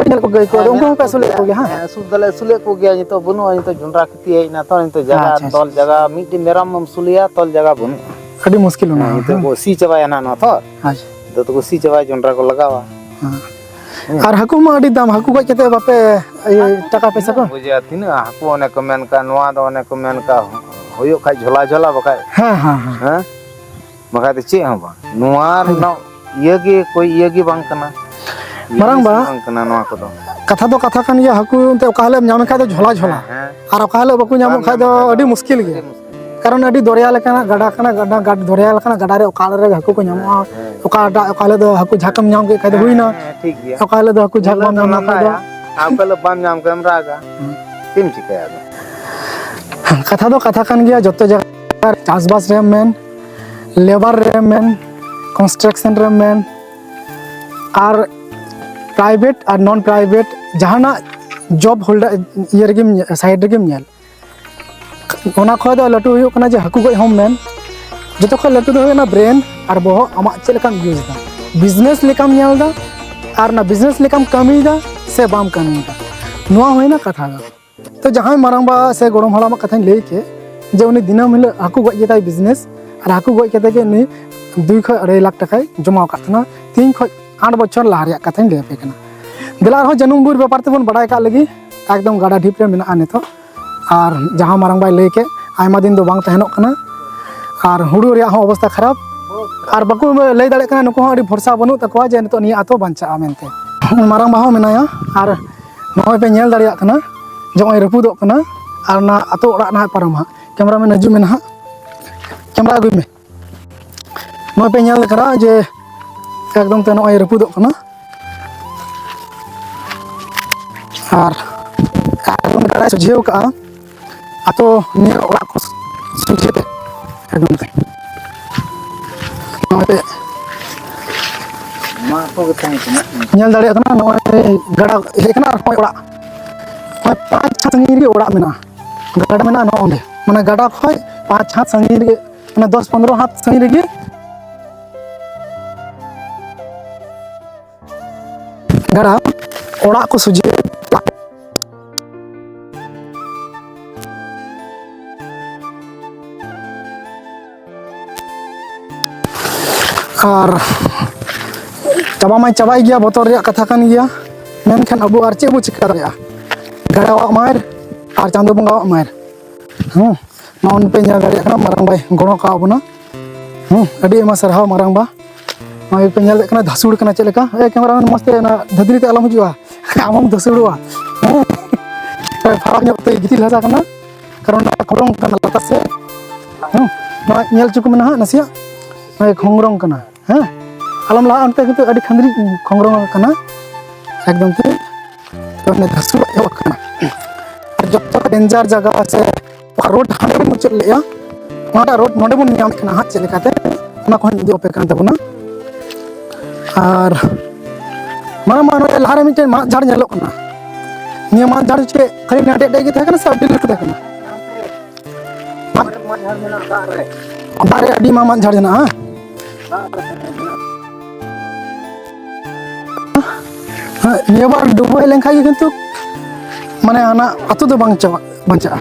ᱧᱮᱞ ᱠᱚᱜᱮ ᱠᱚ, ᱦᱮᱸ, ᱟᱫᱚ ᱩᱱᱠᱩ ᱢᱮᱱᱟᱜ ᱦᱚᱸᱯᱮ ᱟᱹᱥᱩᱞᱮᱫ ᱠᱚᱜᱮᱭᱟ᱾ ᱠᱚᱜᱮᱭᱟ, ᱦᱟᱸ? ᱦᱮᱸ, ᱟᱹᱥᱩᱞ ᱫᱚᱞᱮ ᱟᱹᱥᱩᱞᱮᱫ ᱠᱚᱜᱮᱭᱟ᱾ ᱱᱤᱛᱚᱜ ᱵᱟᱹᱱᱩᱜᱼᱟ, ᱱᱤᱛᱚᱜ ᱡᱚᱸᱰᱨᱟ ᱠᱷᱮᱛᱤ ᱦᱮᱡ ᱮᱱᱟ ᱛᱚ, ᱱᱤᱛᱚᱜ ᱡᱟᱭᱜᱟ, ᱟᱪᱪᱷᱟ, ᱟᱪᱪᱷᱟ, ᱛᱚᱞ ᱟᱪᱪᱷᱟ᱾ ᱡᱟᱭᱜᱟ, ᱢᱤᱫᱴᱮᱱ ᱢᱮᱨᱚᱢ ᱮᱢ ᱟᱹᱥᱩᱞᱮᱭᱟ, ᱛᱚᱞ ᱡᱟᱭᱜᱟ ᱵᱟᱹᱱᱩᱜᱼᱟ᱾ ᱟᱹᱰᱤ ᱢᱩᱥᱠᱤᱞ ᱚᱱᱟ ᱦᱮᱸ, ᱦᱚᱸ, ᱱᱤᱛᱚᱜ ᱦᱮᱸ᱾ ᱠᱚ ᱥᱤ ᱪᱟᱵᱟᱭᱟ ᱱᱟᱦᱟᱜ ᱱᱚᱣᱟ ᱛᱷᱚᱨ᱾ ᱟᱪᱪᱷᱟ᱾ ᱱᱤᱛᱚᱜ ᱫᱚᱠᱚ ᱥᱤ ᱪᱟᱵᱟᱭᱟ, ᱡᱚᱱᱰᱨᱟ ᱠᱚ ᱞᱟᱜᱟᱣᱟ᱾ ᱦᱮᱸ᱾ ᱦᱮᱸ᱾ ᱟᱨ ᱦᱟᱹᱠᱩ ᱢᱟ ᱟᱹᱰᱤ ᱫᱟᱢ, ᱦᱟᱹᱠᱩ ᱜᱚᱡ ᱠᱟᱛᱮ ᱵᱟᱯᱮ, ᱤᱭᱟᱹ, ᱴᱟᱠᱟ ᱯᱚᱭᱥᱟ ᱠᱚ? ᱵᱩᱡᱷᱟᱹᱣᱟ, ᱛᱤᱱᱟᱹᱜ ᱦᱟᱹᱠᱩ ᱚᱱᱮ ᱠᱚ ᱢᱮᱱ ᱠᱟᱜ, ᱱᱚᱣᱟ ᱫᱚ ᱚᱱᱮ ᱠᱚ ᱢᱮᱱ ᱠᱟᱜ, ᱦᱩᱭᱩᱜ ᱠᱷᱟᱡ ᱡᱷᱚᱞᱟ ᱡᱷᱚᱞᱟ, ᱵᱟᱠᱷᱟᱡ ᱦᱮᱸ, ᱦᱮᱸ, ᱦᱮᱸ᱾ ᱦᱮᱸ? ᱵᱟᱠᱷᱟᱡ ᱫᱚ ᱪᱮᱫ ᱦᱚᱸ ᱵᱟᱝ᱾ ᱱᱚᱣᱟ ᱦᱮᱸ᱾ ᱨᱮᱱᱟᱜ ᱤᱭᱟᱹ ᱜᱮ, ᱠᱳᱭ ᱤᱭᱟᱹ ᱜᱮ ᱵᱟᱝ ᱠᱟᱱᱟ᱾ ᱢᱟᱨᱟᱝ ᱡᱤᱱᱤᱥ ᱵᱟ, ᱵᱟᱝ ᱠᱟᱱᱟ ᱱᱚᱣᱟ ᱠᱚᱫᱚ᱾ ᱠᱟᱛᱷᱟ ᱫᱚ ᱠᱟᱛᱷᱟ ᱠᱟᱱ ᱜᱮᱭᱟ, ᱦᱟᱹᱠᱩ ᱮᱱᱛᱮ ᱚᱠᱟ ᱦᱤᱞᱳᱜ ᱮᱢ ᱧᱟᱢᱮ ᱠᱷᱟᱡ ᱫᱚ ᱡᱷᱚᱞᱟ ᱡᱷᱚᱞᱟ᱾ ᱦᱮᱸ, ᱦᱮᱸ᱾ ᱟᱨ ᱚᱠᱟ ᱦᱤᱞᱳᱜ ᱵᱟᱠᱚ ᱵᱟᱢ ᱧᱟᱢᱚᱜ ᱠᱷᱟᱡ ᱧᱟᱢ ᱫᱚ ᱠᱷᱟᱡ ᱫᱚ ᱟᱹᱰᱤ ᱢᱩᱥᱠᱤᱞ ᱜᱮᱭᱟ᱾ ᱟᱹᱰᱤ ᱢᱩᱥᱠᱤᱞ᱾ ᱠᱟᱨᱚᱱ ᱟᱹᱰᱤ ᱫᱚᱨᱭᱟ ᱞᱮᱠᱟᱱᱟᱜ ᱜᱟᱰᱟ ᱠᱟᱱᱟ, ᱜᱟᱰᱟ, ᱜᱟᱰ-, ᱫᱚᱨᱭᱟ ᱞᱮᱠᱟᱱᱟᱜ ᱜᱟᱰᱟ ᱨᱮ ᱚᱠᱟ ᱨᱮ ᱦᱟᱹᱠᱩ ᱠᱚ ᱧᱟᱢᱚᱜᱼᱟ, ᱦᱮᱸ, ᱦᱮᱸ᱾ ᱚᱠᱟᱴᱟᱜ, ᱚᱠᱟ ᱦᱤᱞᱳᱜ ᱫᱚ ᱦᱟᱹᱠᱩ ᱡᱷᱟᱠ ᱮᱢ ᱧᱟᱢ ᱠᱮᱫ ᱠᱷᱟᱡ ᱫᱚ ᱦᱮᱸ, ᱦᱩᱭᱱᱟ᱾ ᱦᱮᱸ, ᱴᱷᱤᱠ ᱜᱮᱭᱟ᱾ ᱚᱠᱟ ᱦᱤᱞᱳᱜ ᱫᱚ ᱦᱟᱹᱠᱩ ᱡᱷᱟᱠ ᱩᱱ ᱦᱤᱞᱳᱜ ᱵᱟᱢ ᱫᱚ ᱧᱟᱢ ᱠᱷᱟᱡ ᱫᱚ ᱱᱟᱯᱟᱭᱟ, ᱟᱨ ᱚᱠᱟ ᱦᱤᱞᱳᱜ ᱵᱟᱢ ᱧᱟᱢ ᱠᱷᱟᱡ ᱮᱢ ᱨᱟᱜᱟ᱾ ᱦᱮᱸ᱾ ᱪᱮᱫ ᱮᱢ ᱪᱤᱠᱟᱹᱭᱟ ᱟᱫᱚ? ᱠᱟᱛᱷᱟ ᱫᱚ ᱠᱟᱛᱷᱟ ᱠᱟᱱ ᱜᱮᱭᱟ, ᱡᱚᱛᱚ ᱡᱟᱭᱜᱟ ᱨᱮ ᱪᱟᱥᱵᱟᱥ ᱨᱮᱢ ᱢᱮᱱ, ᱞᱮᱵᱟᱨ ᱨᱮᱢ ᱢᱮᱱ, ᱠᱚᱱᱥᱴᱨᱟᱠᱥᱚᱱ ᱨᱮᱢ ᱢᱮᱱ, ᱟᱨ ᱯᱨᱟᱭᱵᱷᱮᱴ ᱟᱨ ᱱᱚᱱ ᱯᱨᱟᱭᱵᱷᱮᱴ ᱡᱟᱦᱟᱱᱟᱜ ᱡᱚᱵ ᱦᱳᱞᱰᱟᱨ ᱤᱭᱟᱹ ᱨᱮᱜᱮᱢ ᱧᱮ-, ᱥᱟᱭᱤᱰ ᱨᱮᱜᱮᱢ ᱧᱮᱞ, ᱚᱱᱟ ᱠᱷᱚᱡ ᱫᱚ ᱞᱟᱹᱴᱩ ᱦᱩᱭᱩᱜ ᱠᱟᱱᱟ ᱡᱮ ᱦᱟᱹᱠᱩ ᱜᱚᱡ ᱦᱚᱸᱢ ᱢᱮᱱ, ᱡᱚᱛᱚ ᱠᱷᱚᱡ ᱞᱟᱹᱴᱩ ᱫᱚ ᱦᱩᱭᱩᱜ ᱠᱟᱱᱟ ᱵᱨᱮᱱ ᱟᱨ ᱵᱚᱦᱚᱜ, ᱟᱢᱟᱜ ᱪᱮᱫ ᱞᱮᱠᱟᱢ ᱤᱭᱩᱡᱽ ᱮᱫᱟ, ᱵᱤᱡᱽᱱᱮᱥ ᱞᱮᱠᱟᱢ ᱧᱮᱞ ᱮᱫᱟ ᱟᱨ ᱚᱱᱟ ᱵᱤᱡᱽᱱᱮᱥ ᱞᱮᱠᱟᱢ ᱠᱟᱹᱢᱤᱭᱮᱫᱟ ᱥᱮ ᱵᱟᱢ ᱠᱟᱹᱢᱤᱭᱮᱫᱟ, ᱱᱚᱣᱟ ᱦᱩᱭᱱᱟ ᱠᱟᱛᱷᱟ ᱫᱚ᱾ ᱛᱚ ᱡᱟᱦᱟᱸᱭ ᱢᱟᱨᱟᱝᱵᱟ ᱥᱮ ᱜᱚᱲᱚᱢ ᱦᱟᱲᱟᱢᱟᱜ ᱠᱟᱛᱷᱟᱧ ᱞᱟᱹᱭ ᱠᱮᱫ, ᱡᱮ ᱩᱱᱤ ᱫᱤᱱᱟᱹᱢ ᱦᱤᱞᱳᱜ ᱦᱟᱹᱠᱩ ᱜᱚᱡ ᱜᱮᱛᱟᱭ ᱵᱤᱡᱽᱱᱮᱥ, ᱟᱨ ᱦᱟᱹᱠᱩ ᱜᱚᱡ ᱠᱟᱛᱮ ᱜᱮ ᱩᱱᱤ ᱫᱩᱭ ᱠᱷᱚᱡ ᱟᱹᱲᱟᱹᱭ ᱞᱟᱠᱷ ᱴᱟᱠᱟᱭ ᱡᱚᱢᱟᱣ ᱟᱠᱟᱫ ᱛᱟᱦᱮᱱᱟ, ᱛᱤᱱ ᱠᱷᱚᱡ ᱟᱴ ᱵᱚᱪᱷᱚᱨ ᱞᱟᱦᱟ ᱨᱮᱭᱟᱜ ᱠᱟᱛᱷᱟᱧ ᱞᱟᱹᱭ ᱟᱯᱮ ᱠᱟᱱᱟ᱾ ᱫᱮᱞᱟ ᱟᱨᱦᱚᱸ ᱡᱟᱹᱱᱩᱢ ᱵᱤᱨ ᱵᱮᱯᱟᱨ ᱛᱮᱵᱚᱱ ᱵᱟᱲᱟᱭ ᱠᱟᱜ ᱞᱮᱜᱮ᱾ ᱮᱠᱫᱚᱢ ᱜᱟᱰᱟ ᱰᱷᱤᱯ ᱨᱮ ᱢᱮᱱᱟᱜᱼᱟ ᱱᱤᱛᱚᱜ, ᱟᱨ ᱡᱟᱦᱟᱸ ᱢᱟᱨᱟᱝᱵᱟᱭ ᱞᱟᱹᱭ ᱠᱮᱫ, ᱟᱭᱢᱟ ᱫᱤᱱ ᱫᱚ ᱵᱟᱝ ᱛᱟᱦᱮᱱᱚᱜ ᱠᱟᱱᱟ, ᱟᱨ ᱦᱩᱲᱩ ᱨᱮᱭᱟᱜ ᱦᱚᱸ ᱚᱵᱚᱥᱛᱟ ᱠᱷᱟᱨᱟᱯ, ᱟᱨ ᱵᱟᱠᱚ ᱞᱟᱹᱭ ᱫᱟᱲᱮᱭᱟᱜ ᱠᱟᱱᱟ, ᱱᱩᱠᱩ ᱦᱚᱸ ᱟᱹᱰᱤ ᱵᱷᱚᱨᱥᱟ ᱵᱟᱹᱱᱩᱜ ᱛᱟᱠᱚᱣᱟ ᱡᱮ ᱱᱤᱛᱚᱜ ᱱᱤᱭᱟᱹ ᱟᱛᱳ ᱵᱟᱧᱪᱟᱜᱼᱟ ᱢᱮᱱᱛᱮ᱾ ᱢᱟᱨᱟᱝᱵᱟ ᱦᱚᱸ ᱢᱮᱱᱟᱭᱟ, ᱟᱨ ᱱᱚᱜᱼᱚᱭ ᱯᱮ ᱧᱮᱞ ᱫᱟᱲᱮᱭᱟᱜ ᱠᱟᱱᱟ ᱡᱮ ᱱᱚᱜᱼᱚᱭ ᱨᱟᱹᱯᱩᱫᱚᱜ ᱠᱟᱱᱟ, ᱟᱨ ᱚᱱᱟ ᱟᱛᱳ ᱚᱲᱟᱜ ᱱᱟᱦᱟᱜ ᱯᱟᱨᱚᱢᱟ᱾ ᱠᱮᱢᱨᱟᱢᱮᱱ ᱦᱤᱡᱩᱜ ᱢᱮ ᱱᱟᱦᱟᱜ, ᱠᱮᱢᱨᱟ ᱟᱹᱜᱩᱭ ᱢᱮ᱾ ᱱᱚᱜᱼᱚᱭ ᱯᱮ ᱧᱮᱞ ᱠᱟᱱᱟ ᱡᱮ ᱮᱠᱫᱚᱢ ᱛᱮ ᱱᱚᱜᱼᱚᱭ ᱨᱟᱹᱯᱩᱫᱚᱜ ᱠᱟᱱᱟ, ᱟᱨ ᱮᱠᱫᱚᱢ ᱜᱟᱰᱟᱭ ᱥᱚᱡᱷᱮ ᱟᱠᱟᱜᱼᱟ᱾ ᱟᱛᱳ ᱱᱤᱭᱟᱹ ᱚᱲᱟᱜ ᱠᱚ ᱥᱚᱡᱷᱮ ᱛᱮ ᱮᱠᱫᱚᱢ ᱛᱮ᱾ ᱱᱚᱜᱼᱚᱭ ᱯᱮ ᱱᱚᱣᱟ ᱠᱚ ᱜᱮ ᱛᱟᱦᱮᱸ ᱠᱟᱱᱟ᱾ ᱧᱮᱞ ᱫᱟᱲᱮᱭᱟᱜ ᱠᱟᱱᱟ, ᱱᱚᱜᱼᱚᱭ ᱜᱟᱰᱟ ᱦᱮᱡ ᱠᱟᱱᱟ ᱟᱨ ᱱᱚᱜᱼᱚᱭ ᱚᱲᱟᱜ᱾ ᱱᱚᱜᱼᱚᱭ ᱯᱟᱸᱪ ᱪᱷᱚ ᱥᱟᱺᱜᱤᱧ ᱨᱮᱜᱮ ᱚᱲᱟᱜ ᱢᱮᱱᱟᱜᱼᱟ᱾ ᱜᱟᱰᱟ ᱢᱮᱱᱟᱜᱼᱟ ᱱᱚᱜᱼᱚ ᱱᱚᱸᱰᱮ, ᱢᱟᱱᱮ ᱜᱟᱰᱟ ᱠᱷᱚᱡ ᱯᱟᱸᱪ ᱦᱟᱛ ᱥᱟᱺᱜᱤᱧ ᱨᱮᱜᱮ, ᱢᱟᱱᱮ ᱫᱚᱥ ᱯᱚᱱᱨᱚ ᱦᱟᱛ ᱥᱟᱺᱜᱤᱧ ᱨᱮᱜᱮ ᱜᱟᱰᱟ ᱚᱲᱟᱜ ᱠᱚ ᱥᱚᱡᱷᱮ᱾ ᱟᱨ ᱪᱟᱵᱟ ᱢᱟᱭ ᱪᱟᱵᱟᱭ ᱜᱮᱭᱟ, ᱵᱚᱛᱚᱨ ᱨᱮᱭᱟᱜ ᱠᱟᱛᱷᱟ ᱠᱟᱱ ᱜᱮᱭᱟ, ᱢᱮᱱᱠᱷᱟᱱ ᱟᱵᱚ ᱟᱨ ᱪᱮᱫ ᱵᱚ ᱪᱤᱠᱟ ᱫᱟᱲᱮᱭᱟᱜᱼᱟ? ᱜᱟᱰᱟᱣᱟᱜ ᱢᱟᱭ ᱟᱨ ᱪᱟᱸᱫᱚ ᱵᱚᱸᱜᱟᱣᱟᱜ ᱢᱟᱭ᱾ ᱦᱮᱸ, ᱱᱚᱜᱼᱚᱭ ᱯᱮ ᱧᱮᱞ ᱫᱟᱲᱮᱭᱟᱜ ᱠᱟᱱᱟ, ᱢᱟᱨᱟᱝ ᱵᱟᱭ ᱜᱚᱲᱚ ᱠᱟᱣᱟᱫ ᱵᱚᱱᱟ᱾ ᱦᱮᱸ, ᱟᱹᱰᱤ ᱟᱭᱢᱟ ᱥᱟᱨᱦᱟᱣ ᱢᱟᱨᱟᱝ ᱵᱟ᱾ ᱱᱚᱜᱼᱚᱭ ᱯᱮ ᱧᱮᱞ ᱫᱟᱲᱮᱭᱟᱜ ᱠᱟᱱᱟ, ᱫᱷᱟᱹᱥᱩᱲ ᱠᱟᱱᱟ ᱪᱮᱫ ᱞᱮᱠᱟ᱾ ᱮ ᱠᱮᱢᱮᱨᱟ ᱢᱮᱱ, ᱢᱚᱡᱽ ᱛᱮ ᱚᱱᱟ ᱫᱷᱟᱹᱫᱽᱨᱤ ᱛᱮ ᱟᱞᱚᱢ ᱦᱤᱡᱩᱜᱼᱟ, ᱟᱢ ᱦᱚᱸᱢ ᱫᱷᱟᱹᱥᱩᱲᱚᱜᱼᱟ᱾ ᱦᱮᱸ, ᱯᱷᱟᱨᱟᱠ ᱧᱚᱜ ᱛᱮ ᱜᱤᱛᱤᱞ ᱦᱟᱥᱟ ᱠᱟᱱᱟ, ᱠᱟᱨᱚᱱ ᱱᱚᱣᱟ ᱠᱷᱚᱸᱰᱨᱚᱝ ᱠᱟᱱᱟ ᱞᱟᱛᱟᱨ ᱥᱮᱫ᱾ ᱦᱮᱸ, ᱱᱚᱣᱟ ᱧᱮᱞ ᱦᱚᱪᱚ ᱠᱚ ᱢᱮ ᱱᱟᱦᱟᱜ ᱱᱟᱥᱮᱭᱟᱜ, ᱱᱚᱜᱼᱚᱭ ᱠᱷᱚᱸᱰᱨᱚᱝ ᱠᱟᱱᱟ᱾ ᱦᱮᱸ, ᱟᱞᱚᱢ ᱞᱟᱦᱟᱜᱼᱟ ᱚᱱᱛᱮ, ᱠᱤᱱᱛᱩ ᱟᱹᱰᱤ ᱠᱷᱟᱸᱫᱽᱨᱤ ᱠᱷᱚᱸᱜᱽᱨᱚᱝ ᱟᱠᱟᱱᱟ ᱮᱠᱫᱚᱢ ᱛᱮ᱾ ᱛᱚ, ᱚᱱᱮ ᱫᱷᱟᱹᱥᱩᱲ ᱮᱦᱚᱵ ᱟᱠᱟᱱᱟ᱾ ᱟᱨ ᱡᱚᱛᱚ ᱠᱷᱚᱱ ᱰᱮᱧᱡᱟᱨ ᱡᱟᱭᱜᱟ ᱥᱮ ᱨᱳᱰ ᱦᱟᱸᱰᱮ ᱵᱚᱱ ᱢᱩᱪᱟᱹᱫ ᱞᱮᱜᱼᱟ, ᱚᱱᱟᱴᱟᱜ ᱨᱳᱰ ᱱᱚᱰᱮ ᱵᱚᱱ ᱧᱟᱢᱮᱫ ᱠᱟᱱᱟ ᱦᱟᱸᱜ ᱪᱮᱫ ᱞᱮᱠᱟᱛᱮ, ᱚᱱᱟ ᱠᱚᱦᱚᱸᱧ ᱩᱫᱩᱜ ᱟᱯᱮ ᱠᱟᱱ ᱛᱟᱵᱚᱱᱟ᱾ ᱟᱨ ᱢᱟᱨᱟᱝ ᱢᱟ ᱱᱚᱰᱮ ᱞᱟᱦᱟᱨᱮ ᱢᱤᱫᱴᱮᱱ ᱢᱟᱫ ᱡᱷᱟᱲ ᱧᱮᱞᱚᱜ ᱠᱟᱱᱟ᱾ ᱱᱤᱭᱟᱹ ᱢᱟᱫ ᱡᱷᱟᱲ ᱪᱮᱫ ᱠᱷᱟᱹᱞᱤ ᱱᱟᱰᱮ ᱰᱮᱡ ᱜᱮ ᱛᱟᱦᱮᱸ ᱠᱟᱱᱟ ᱥᱮ ᱟᱹᱰᱤ ᱞᱟᱹᱴᱩ ᱛᱟᱦᱮᱸ ᱠᱟᱱᱟ? ᱫᱟᱜ ᱨᱮ ᱟᱹᱰᱤ ᱢᱟᱨᱟᱝ ᱡᱷᱟᱲ ᱦᱮᱱᱟᱜᱼᱟ᱾ ᱦᱮᱸ, ᱱᱤᱭᱟᱹ ᱵᱟᱨ ᱰᱩᱵᱟᱹ ᱦᱮᱡ ᱞᱮᱱᱠᱷᱟᱱ ᱜᱮ ᱠᱤᱱᱛᱩ, ᱢᱟᱱᱮ, ᱦᱟᱱᱟ ᱟᱹᱛᱩ ᱫᱚ ᱵᱟᱝ ᱪᱟᱵᱟᱜ, ᱵᱟᱧᱪᱟᱜᱼᱟ᱾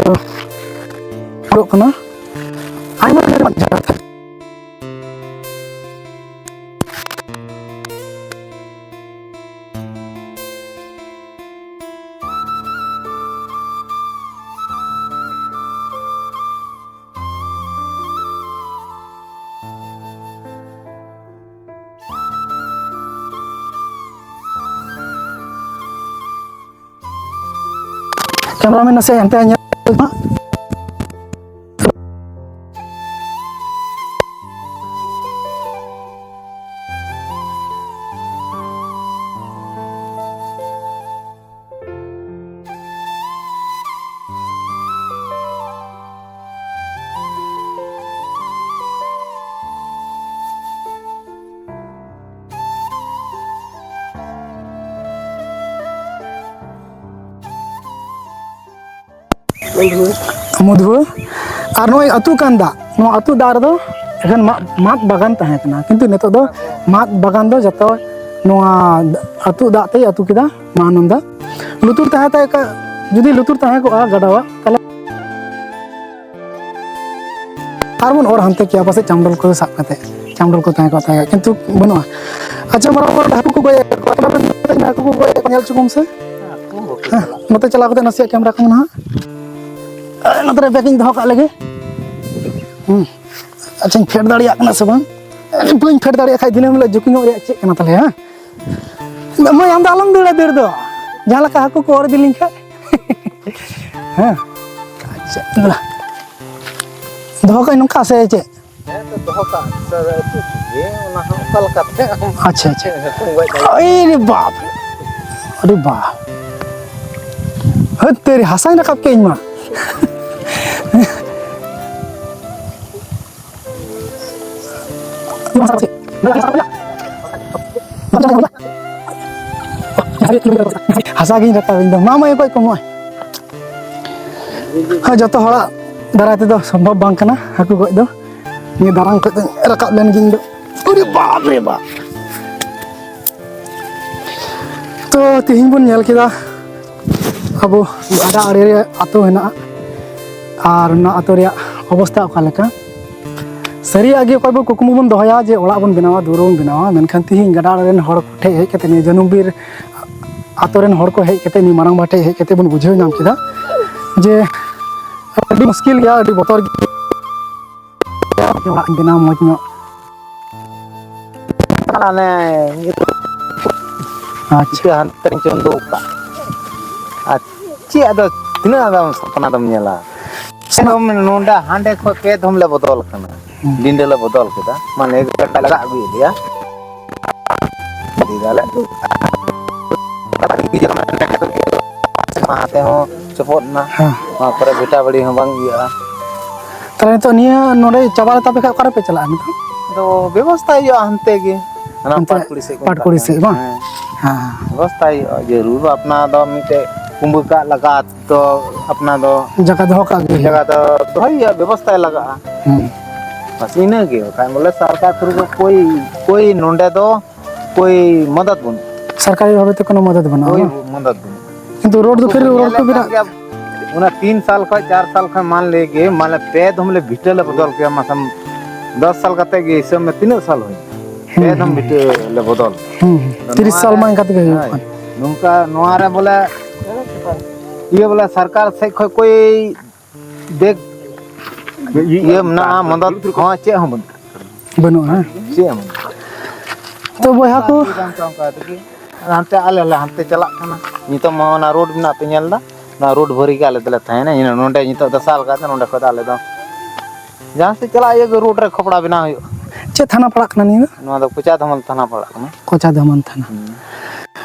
ᱛᱚ, ᱧᱮᱞᱚᱜ ᱠᱟᱱᱟ ᱟᱭᱢᱟ ᱰᱷᱮᱨ ᱡᱷᱟᱲ᱾ ᱠᱮᱢᱮᱨᱟᱢᱮᱱ ᱱᱟᱥᱮ ᱦᱟᱱᱛᱮ ᱧᱮᱞ ᱢᱟ᱾ ᱢᱩᱫᱷᱩ᱾ ᱟᱨ ᱱᱚᱜᱼᱚᱭ ᱟᱹᱛᱩᱜ ᱠᱟᱱ ᱫᱟᱜ, ᱱᱚᱣᱟ ᱟᱹᱛᱩᱜ ᱫᱟᱜ ᱨᱮᱫᱚ ᱮᱠᱷᱮᱱ ᱢᱟᱫ, ᱢᱟᱫ ᱵᱟᱜᱟᱱ ᱛᱟᱦᱮᱸ ᱠᱟᱱᱟ, ᱠᱤᱱᱛᱩ ᱱᱤᱛᱚᱜ ᱫᱚ ᱢᱟᱫ ᱵᱟᱜᱟᱱ ᱫᱚ ᱡᱚᱛᱚ ᱱᱚᱣᱟ ᱟᱹᱛᱩᱜ ᱫᱟᱜ ᱛᱮᱭ ᱟᱹᱛᱩ ᱠᱮᱫᱟ ᱢᱟᱦᱟᱱᱚᱱᱫᱟ᱾ ᱞᱩᱛᱩᱨ ᱛᱟᱦᱮᱸ ᱛᱟᱭ ᱠᱟ-, ᱡᱩᱫᱤ ᱞᱩᱛᱩᱨ ᱛᱟᱦᱮᱸ ᱠᱚᱜᱼᱟ ᱜᱟᱰᱟᱣᱟᱜ, ᱛᱟᱦᱞᱮ ᱟᱨ ᱵᱚᱱ ᱚᱨ ᱦᱟᱱᱛᱮ ᱠᱮᱭᱟ, ᱯᱟᱥᱮᱡ ᱪᱟᱢᱰᱚᱞ ᱠᱚ ᱥᱟᱵ ᱠᱟᱛᱮ, ᱪᱟᱢᱰᱚᱞ ᱠᱚ ᱛᱟᱦᱮᱸ ᱠᱚᱜ ᱛᱟᱦᱮᱸ, ᱠᱤᱱᱛᱩ ᱵᱟᱹᱱᱩᱜᱼᱟ᱾ ᱟᱪᱪᱷᱟ, ᱢᱟᱨᱟᱝ ᱢᱟᱨᱟᱝ ᱦᱟᱹᱠᱩ ᱠᱚ ᱜᱚᱡ ᱮᱫ ᱠᱚᱣᱟ, ᱦᱟᱹᱠᱩ ᱠᱚ ᱜᱚᱡ ᱮᱫ ᱠᱚᱣᱟ, ᱧᱮᱞ ᱦᱚᱪᱚ ᱠᱚᱢ ᱥᱮ᱾ ᱱᱚᱛᱮ ᱪᱟᱞᱟᱣ ᱠᱟᱛᱮ ᱱᱟᱥᱮᱭᱟᱜ ᱠᱮᱢᱨᱟ ᱠᱚ ᱱᱟᱦᱟᱜ ᱱᱚᱛᱮ ᱨᱮ ᱵᱮᱜᱽ ᱤᱧ ᱫᱚᱦᱚ ᱠᱟᱜ ᱞᱮᱜᱮ᱾ ᱦᱩᱸ᱾ ᱟᱪᱪᱷᱟᱧ ᱯᱷᱮᱰ ᱫᱟᱲᱮᱭᱟᱜ ᱠᱟᱱᱟ ᱥᱮ ᱵᱟᱝ? ᱵᱟᱹᱧ ᱯᱷᱮᱰ ᱫᱟᱲᱮᱭᱟᱜ ᱠᱷᱟᱡ ᱫᱤᱱᱟᱹᱢ ᱦᱤᱞᱳᱜ ᱡᱳᱜᱤᱝ ᱚᱜ ᱨᱮᱭᱟᱜ ᱪᱮᱫ ᱠᱟᱱᱟ ᱛᱟᱞᱮ, ᱦᱮᱸ? ᱢᱟᱹᱭ, ᱟᱢ ᱫᱚ ᱟᱞᱚᱢ ᱫᱟᱹᱲᱟ ᱫᱟᱹᱲ ᱫᱚ᱾ ᱡᱟᱦᱟᱸ ᱞᱮᱠᱟ ᱦᱟᱹᱠᱩ ᱠᱚ ᱚᱨ ᱤᱫᱤ ᱞᱤᱧ ᱠᱷᱟᱡ᱾ ᱦᱮᱸ᱾ ᱟᱪᱪᱷᱟ, ᱫᱮᱞᱟ᱾ ᱫᱚᱦᱚ ᱠᱟᱜ ᱟᱹᱧ ᱱᱚᱝᱠᱟ ᱥᱮ ᱪᱮᱫ? ᱦᱮᱸ, ᱛᱚ ᱫᱚᱦᱚ ᱠᱟᱜ᱾ ᱥᱟᱨ, ᱟᱹᱛᱩ ᱜᱮ, ᱚᱱᱟ ᱦᱚᱸ ᱚᱠᱟ ᱞᱮᱠᱟᱛᱮ ᱟᱢ ᱟᱪᱪᱷᱟ, ᱟᱪᱪᱷᱟ᱾ ᱦᱟᱹᱠᱩᱢ ᱜᱚᱡ ᱫᱟᱲᱮᱭᱟᱜᱼᱟ? ᱟᱹᱭ ᱨᱮ ᱵᱟᱯ! ᱟᱹᱰᱤ ᱵᱟ! ᱦᱟᱹᱛ ᱛᱮᱨᱮ, ᱦᱟᱥᱟᱧ ᱨᱟᱠᱟᱵ ᱠᱮᱫ ᱤᱧ ᱢᱟ᱾ ᱦᱟᱥᱟ ᱜᱤᱧ ᱨᱟᱠᱟᱵ ᱤᱧ ᱫᱚ᱾ ᱢᱟ, ᱢᱟ, ᱚᱠᱚᱭ ᱠᱚ, ᱢᱟ᱾ ᱦᱮᱸ, ᱡᱚᱛᱚ ᱦᱚᱲᱟᱜ ᱫᱟᱨᱟᱭ ᱛᱮᱫᱚ ᱥᱚᱢᱵᱷᱚᱵ ᱵᱟᱝ ᱠᱟᱱᱟ ᱦᱟᱹᱠᱩ ᱜᱚᱡ ᱫᱚ᱾ ᱱᱤᱭᱟᱹ ᱫᱟᱨᱟᱝ ᱠᱷᱚᱡ ᱫᱚᱧ ᱨᱟᱠᱟᱵ ᱞᱮᱱ ᱜᱤᱧ ᱫᱚ᱾ ᱟᱨᱮ ᱵᱟᱯ ᱨᱮ ᱵᱟᱯ! ᱛᱚ, ᱛᱮᱦᱮᱧ ᱵᱚᱱ ᱧᱮᱞ ᱠᱮᱫᱟ ᱟᱵᱚ ᱜᱟᱰᱟ ᱟᱲᱮ ᱨᱮ ᱟᱹᱛᱩ ᱦᱮᱱᱟᱜᱼᱟ, ᱟᱨ ᱚᱱᱟ ᱟᱹᱛᱩ ᱨᱮᱭᱟᱜ ᱚᱵᱚᱥᱛᱟ ᱚᱠᱟ ᱞᱮᱠᱟ᱾ ᱥᱟᱹᱨᱤᱭᱟᱜ ᱜᱮ ᱚᱠᱚᱭ ᱵᱚ ᱠᱩᱠᱢᱩ ᱵᱚᱱ ᱫᱚᱦᱚᱭᱟ ᱡᱮ ᱚᱲᱟᱜ ᱵᱚᱱ ᱵᱮᱱᱟᱣᱟ, ᱫᱩᱣᱟᱹᱨ ᱵᱚᱱ ᱵᱮᱱᱟᱣᱟ, ᱢᱮᱱᱠᱷᱟᱱ ᱛᱮᱦᱮᱧ ᱜᱟᱰᱟ ᱟᱲᱮ ᱨᱮᱱ ᱦᱚᱲ ᱠᱚ ᱴᱷᱮᱡ ᱦᱮᱡ ᱠᱟᱛᱮ, ᱱᱤᱭᱟᱹ ᱡᱟᱹᱱᱩᱢ ᱵᱤᱨ ᱟᱹᱛᱩ ᱨᱮᱱ ᱦᱚᱲ ᱠᱚ ᱦᱮᱡ ᱠᱟᱛᱮ, ᱱᱤᱭᱟᱹ ᱢᱟᱨᱟᱝ ᱵᱟ ᱴᱷᱮᱡ ᱦᱮᱡ ᱠᱟᱛᱮ ᱵᱚᱱ ᱵᱩᱡᱷᱟᱹᱣ ᱧᱟᱢ ᱠᱮᱫᱟ ᱡᱮ ᱟᱹᱰᱤ ᱢᱩᱥᱠᱤᱞ ᱜᱮᱭᱟ, ᱟᱹᱰᱤ ᱵᱚᱛᱚᱨ ᱜᱮᱭᱟ᱾ ᱚᱲᱟᱜ ᱤᱧ ᱵᱮᱱᱟᱣ ᱢᱚᱡᱽ ᱧᱚᱜ᱾ ᱦᱟᱱᱮ ᱟᱪᱪᱷᱟ᱾ ᱤᱴᱟᱹ ᱦᱟᱱᱛᱮ ᱨᱮᱧ ᱪᱚᱸᱫᱚ ᱠᱟᱜ᱾ ᱟᱨ ᱪᱮᱫ ᱟᱫᱚ, ᱛᱤᱱᱟᱹᱜ ᱟᱫᱚ ᱥᱚᱯᱱᱟ ᱫᱚᱢ ᱧᱮᱞᱟ? ᱥᱮᱱᱚᱜ ᱮᱠᱫᱚᱢ ᱱᱚᱰᱮ ᱦᱟᱸᱰᱮ ᱠᱷᱚᱡ ᱯᱮ ᱫᱷᱚᱢ ᱞᱮ ᱵᱚᱫᱚᱞ ᱠᱟᱱᱟ᱾ ᱦᱩᱸ᱾ ᱰᱤᱸᱰᱟᱹ ᱞᱮ ᱵᱚᱫᱚᱞ ᱠᱮᱫᱟ, ᱢᱟᱱᱮ ᱞᱟᱜᱟ ᱟᱹᱜᱩᱭᱮᱫ ᱞᱮᱭᱟ᱾ ᱤᱫᱤ ᱫᱟᱞᱮ᱾ ᱚᱱᱟ ᱛᱮᱦᱚᱸ ᱪᱚᱯᱚᱫ ᱮᱱᱟ᱾ ᱦᱮᱸ᱾ ᱱᱚᱣᱟ ᱠᱚᱨᱮ ᱵᱷᱤᱴᱟ ᱵᱟᱹᱲᱤ ᱦᱚᱸ ᱵᱟᱝ ᱤᱭᱟᱹᱜᱼᱟ᱾ ᱛᱟᱦᱞᱮ ᱱᱤᱛᱚᱜ ᱱᱤᱭᱟᱹ ᱱᱚᱰᱮ ᱪᱟᱵᱟ ᱞᱮ ᱛᱟᱯᱮ ᱠᱷᱟᱡ ᱚᱠᱟ ᱨᱮᱯᱮ ᱪᱟᱞᱟᱜᱼᱟ ᱱᱤᱛᱚᱜ? ᱟᱫᱚ ᱵᱮᱵᱚᱥᱛᱷᱟ ᱦᱩᱭᱩᱜᱼᱟ ᱦᱟᱱᱛᱮ ᱜᱮ, ᱦᱟᱱᱟ ᱚᱱᱛᱮ ᱯᱟᱴᱠᱩᱲᱤ ᱥᱮᱫ ᱠᱚ ᱢᱮᱛᱟᱜ ᱯᱟᱴᱠᱩᱲᱤ ᱠᱟᱱ᱾ ᱥᱮᱫ ᱵᱟᱝ? ᱦᱮᱸ᱾ ᱦᱮᱸ, ᱦᱮᱸ᱾ ᱵᱮᱵᱚᱥᱛᱷᱟ ᱦᱩᱭᱩᱜᱼᱟ, ᱡᱟᱹᱨᱩᱲ ᱟᱯᱱᱟᱨ ᱫᱚ ᱢᱤᱫᱴᱮᱡ ᱠᱩᱢᱵᱟᱹ ᱠᱟᱜ ᱞᱟᱜᱟᱜᱼᱟ ᱛᱚ, ᱟᱯᱱᱟᱨ ᱫᱚ ᱡᱟᱭᱜᱟ ᱫᱚᱦᱚ ᱠᱟᱜ ᱜᱮ ᱦᱩᱭᱩᱜᱼᱟ᱾ ᱡᱟᱭᱜᱟ ᱫᱚ ᱫᱚᱦᱚᱭ ᱦᱩᱭᱩᱜᱼᱟ, ᱵᱮᱵᱚᱥᱛᱷᱟᱭ ᱞᱟᱜᱟᱜᱼᱟ᱾ ᱦᱩᱸ᱾ ᱵᱟᱥ ᱤᱱᱟᱹ ᱜᱮ, ᱵᱟᱠᱷᱟᱱ ᱵᱚᱞᱮ ᱥᱚᱨᱠᱟᱨ ᱛᱷᱨᱩ ᱠᱚ ᱠᱳᱭ, ᱠᱳᱭ ᱱᱚᱰᱮ ᱫᱚ ᱠᱳᱭ ᱢᱚᱫᱚᱫ ᱵᱟᱹᱱᱩᱜᱼᱟ᱾ ᱥᱚᱨᱠᱟᱨᱤ ᱵᱷᱟᱵᱮ ᱛᱮ ᱠᱳᱱᱳ ᱢᱚᱫᱚᱫ ᱵᱟᱹᱱᱩᱜᱼᱟ, ᱠᱳᱭ ᱵᱟᱝ? ᱢᱚᱫᱚᱫ ᱵᱟᱹᱱᱩᱜᱼᱟ᱾ ᱠᱤᱱᱛᱩ ᱨᱳᱰ ᱫᱚ ᱩᱱᱠᱩ ᱯᱷᱤᱨ ᱠᱚ ᱨᱳᱰ ᱧᱮᱞᱮᱫ ᱠᱚ ᱠᱟᱱ ᱵᱮᱱᱟᱜ ᱜᱮᱭᱟ, ᱚᱱᱟ ᱛᱤᱱ ᱥᱟᱞ ᱠᱷᱚᱱ, ᱪᱟᱨ ᱥᱟᱞ ᱠᱷᱚᱱ, ᱢᱟᱱ ᱞᱮ ᱜᱮ, ᱢᱟᱱᱮ ᱯᱮ ᱫᱷᱚᱢ ᱞᱮ ᱵᱷᱤᱴᱟᱹ ᱞᱮ ᱵᱚᱫᱚᱞ ᱠᱮᱭᱟ᱾ ᱢᱟᱥᱮ ᱫᱚᱥ ᱥᱟᱞ ᱠᱟᱛᱮ ᱜᱮ ᱦᱤᱥᱟᱹᱵ ᱢᱮ, ᱛᱤᱱᱟᱹᱜ ᱥᱟᱞ ᱦᱩᱭ? ᱯᱮ ᱫᱷᱚᱢ ᱵᱷᱤᱴᱟᱹ ᱞᱮ ᱵᱚᱫᱚᱞ᱾ ᱦᱩᱸ, ᱦᱩᱸ᱾ ᱛᱤᱨᱤᱥ ᱥᱟᱞ ᱢᱟ ᱮᱱᱠᱟ ᱛᱮᱜᱮ ᱦᱩᱭᱩᱜ ᱠᱟᱱ᱾ ᱱᱚᱝᱠᱟ ᱱᱚᱣᱟ ᱨᱮ ᱵᱚᱞᱮ ᱤᱭᱟᱹ ᱵᱚᱞᱮ ᱥᱚᱨᱠᱟᱨ ᱥᱮᱫ ᱠᱷᱚᱱ ᱠᱚᱭ ᱫᱮᱠ ᱤᱭᱟᱹ ᱢᱮᱱᱟᱜᱼᱟ, ᱢᱚᱫᱚᱫ ᱦᱚᱸ ᱪᱮᱫ ᱦᱚᱸ ᱵᱟᱹᱱᱩᱜᱼᱟ᱾ ᱵᱟᱹᱱᱩᱜᱼᱟ, ᱦᱮᱸ? ᱪᱮᱫ ᱦᱚᱸ ᱵᱟᱹᱱᱩᱜᱼᱟ᱾ ᱛᱚ ᱵᱚᱭᱦᱟ ᱠᱚ, ᱚᱱᱠᱟ ᱛᱮᱜᱮ ᱦᱟᱱᱛᱮ ᱟᱞᱮ ᱞᱮ ᱦᱟᱱᱛᱮ ᱪᱟᱞᱟᱜ ᱠᱟᱱᱟ᱾ ᱱᱤᱛᱚᱜ ᱢᱟ ᱚᱱᱟ ᱨᱳᱰ ᱢᱮᱱᱟᱜ ᱯᱮ ᱧᱮᱞ ᱮᱫᱟ, ᱚᱱᱟ ᱨᱳᱰ ᱵᱷᱟᱹᱨᱤ ᱜᱮ ᱟᱞᱮ ᱫᱚᱞᱮ ᱛᱟᱦᱮᱱᱟ᱾ ᱤᱱᱟᱹ ᱱᱚᱰᱮ ᱱᱤᱛᱚᱜ ᱫᱚ ᱥᱟᱞ ᱠᱟᱛᱮ ᱱᱚᱰᱮ ᱠᱷᱚᱱ ᱫᱚ ᱟᱞᱮ ᱫᱚ ᱡᱟᱦᱟᱸ ᱥᱮᱫ ᱪᱟᱞᱟᱜ ᱤᱭᱟᱹ ᱜᱮ ᱨᱳᱰ ᱨᱮ ᱠᱷᱚᱯᱲᱟ ᱵᱮᱱᱟᱣ ᱦᱩᱭᱩᱜᱼᱟ᱾ ᱪᱮᱫ ᱛᱷᱟᱱᱟ ᱯᱟᱲᱟᱜ ᱠᱟᱱᱟ ᱱᱤᱭᱟᱹ ᱫᱚ? ᱱᱚᱣᱟ ᱫᱚ ᱠᱚᱪᱟ ᱫᱷᱟᱢᱟᱞ ᱛᱷᱟᱱᱟ ᱯᱟᱲᱟᱜ ᱠᱟᱱᱟ᱾ ᱠᱚᱪᱟ ᱫᱷᱟᱢᱟᱞ ᱛᱷᱟᱱᱟ᱾ ᱦᱩᱸ᱾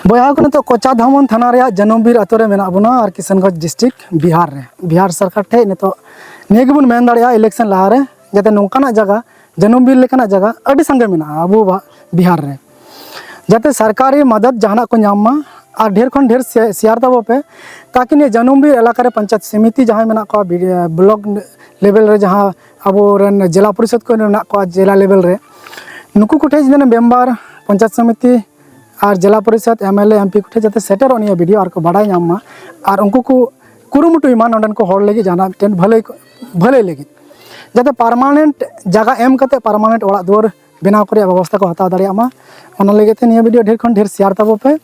ᱵᱚᱭᱦᱟ ᱠᱚ, ᱱᱤᱛᱚᱜ ᱠᱚᱪᱟ ᱫᱷᱟᱢᱟᱞ ᱛᱷᱟᱱᱟ ᱨᱮᱭᱟᱜ ᱡᱟᱹᱱᱩᱢᱵᱤᱨ ᱟᱛᱳ ᱨᱮ ᱢᱮᱱᱟᱜ ᱵᱚᱱᱟ ᱟᱨ ᱠᱤᱥᱟᱱᱜᱚᱸᱡᱽ ᱰᱤᱥᱴᱨᱤᱠᱴ ᱵᱤᱦᱟᱨ ᱨᱮ᱾ ᱵᱤᱦᱟᱨ ᱥᱚᱨᱠᱟᱨ ᱴᱷᱮᱱ ᱱᱤᱛᱚᱜ ᱱᱤᱭᱟᱹ ᱜᱮᱵᱚᱱ ᱢᱮᱱ ᱫᱟᱲᱮᱭᱟᱜᱼᱟ, ᱤᱞᱮᱠᱥᱚᱱ ᱞᱟᱦᱟᱨᱮ ᱡᱟᱛᱮ ᱱᱚᱝᱠᱟᱱᱟᱜ ᱡᱟᱭᱜᱟ, ᱡᱟᱹᱱᱩᱢᱵᱤᱨ ᱞᱮᱠᱟᱱᱟᱜ ᱡᱟᱭᱜᱟ ᱟᱹᱰᱤ ᱥᱟᱸᱜᱮ ᱢᱮᱱᱟᱜᱼᱟ ᱟᱵᱚᱣᱟᱜ ᱵᱤᱦᱟᱨ ᱨᱮ, ᱡᱟᱛᱮ ᱥᱚᱨᱠᱟᱨᱤ ᱢᱟᱫᱚᱫ ᱡᱟᱦᱟᱱᱟᱜ ᱠᱚ ᱧᱟᱢ ᱢᱟ ᱟᱨ ᱰᱷᱮᱨ ᱠᱷᱚᱱ ᱰᱷᱮᱨ ᱥᱮ-, ᱥᱮᱭᱟᱨ ᱛᱟᱵᱚ ᱯᱮ, ᱛᱟᱠᱤ ᱱᱤᱭᱟᱹ ᱡᱟᱹᱱᱩᱢᱵᱤᱨ ᱮᱞᱟᱠᱟ ᱨᱮ ᱯᱚᱧᱪᱟᱭᱮᱛ ᱥᱚᱢᱤᱛᱤ ᱡᱟᱦᱟᱸᱭ ᱢᱮᱱᱟᱜ ᱠᱚᱣᱟ, ᱵᱤ-, ᱵᱞᱚᱠ ᱞᱮᱵᱮᱞ ᱨᱮ ᱡᱟᱦᱟᱸ ᱟᱵᱚᱨᱮᱱ ᱡᱮᱞᱟ ᱯᱚᱨᱤᱥᱚᱫᱽ ᱠᱚ ᱢᱮᱱᱟᱜ ᱠᱚᱣᱟ, ᱡᱮᱞᱟ ᱞᱮᱵᱮᱞ ᱨᱮ, ᱱᱩᱠᱩ ᱠᱚᱴᱷᱮᱱ ᱡᱩᱫᱤ ᱢᱮᱢᱵᱟᱨ, ᱯᱚᱧᱪᱟᱭᱮᱛ ᱥᱚᱢᱤᱛᱤ ᱟᱨ ᱡᱮᱞᱟ ᱯᱚᱨᱤᱥᱚᱫᱽ, M L A, M P ᱠᱚᱴᱷᱮᱱ ᱡᱟᱛᱮ ᱥᱮᱴᱮᱨᱚᱜ ᱱᱤᱭᱟᱹ ᱵᱷᱤᱰᱤᱭᱳ ᱟᱨ ᱠᱚ ᱵᱟᱰᱟᱭ ᱧᱟᱢ ᱢᱟ, ᱟᱨ ᱩᱱᱠᱩ ᱠᱚ ᱠᱩᱨᱩᱢᱩᱴᱩᱭ ᱢᱟ ᱱᱚᱰᱮᱱ ᱠᱚ ᱦᱚᱲ ᱞᱟᱹᱜᱤᱫ ᱡᱟᱦᱟᱱᱟᱜ ᱢᱤᱫᱴᱮᱱ ᱵᱷᱟᱹᱞᱟᱹᱭ ᱠᱚ, ᱵᱷᱟᱹᱞᱟᱹᱭ ᱞᱟᱹᱜᱤᱫ, ᱡᱟᱛᱮ ᱯᱟᱨᱢᱟᱱᱮᱱᱴ ᱡᱟᱭᱜᱟ ᱮᱢ ᱠᱟᱛᱮ ᱯᱟᱨᱢᱟᱱᱮᱱᱴ ᱚᱲᱟᱜ ᱫᱩᱣᱟᱹᱨ ᱵᱮᱱᱟᱣ ᱠᱚ ᱨᱮᱭᱟᱜ ᱵᱮᱵᱚᱥᱛᱷᱟ ᱠᱚ ᱦᱟᱛᱟᱣ ᱫᱟᱲᱮᱭᱟᱜ ᱢᱟ᱾ ᱚᱱᱟ ᱞᱟᱹᱜᱤᱫ ᱛᱮ ᱱᱤᱭᱟᱹ ᱵᱷᱤᱰᱤᱭᱳ ᱰᱷᱮᱨ ᱠᱷᱚᱱ ᱰᱷᱮᱨ ᱥᱮᱭᱟᱨ ᱛᱟᱵᱚ ᱯᱮ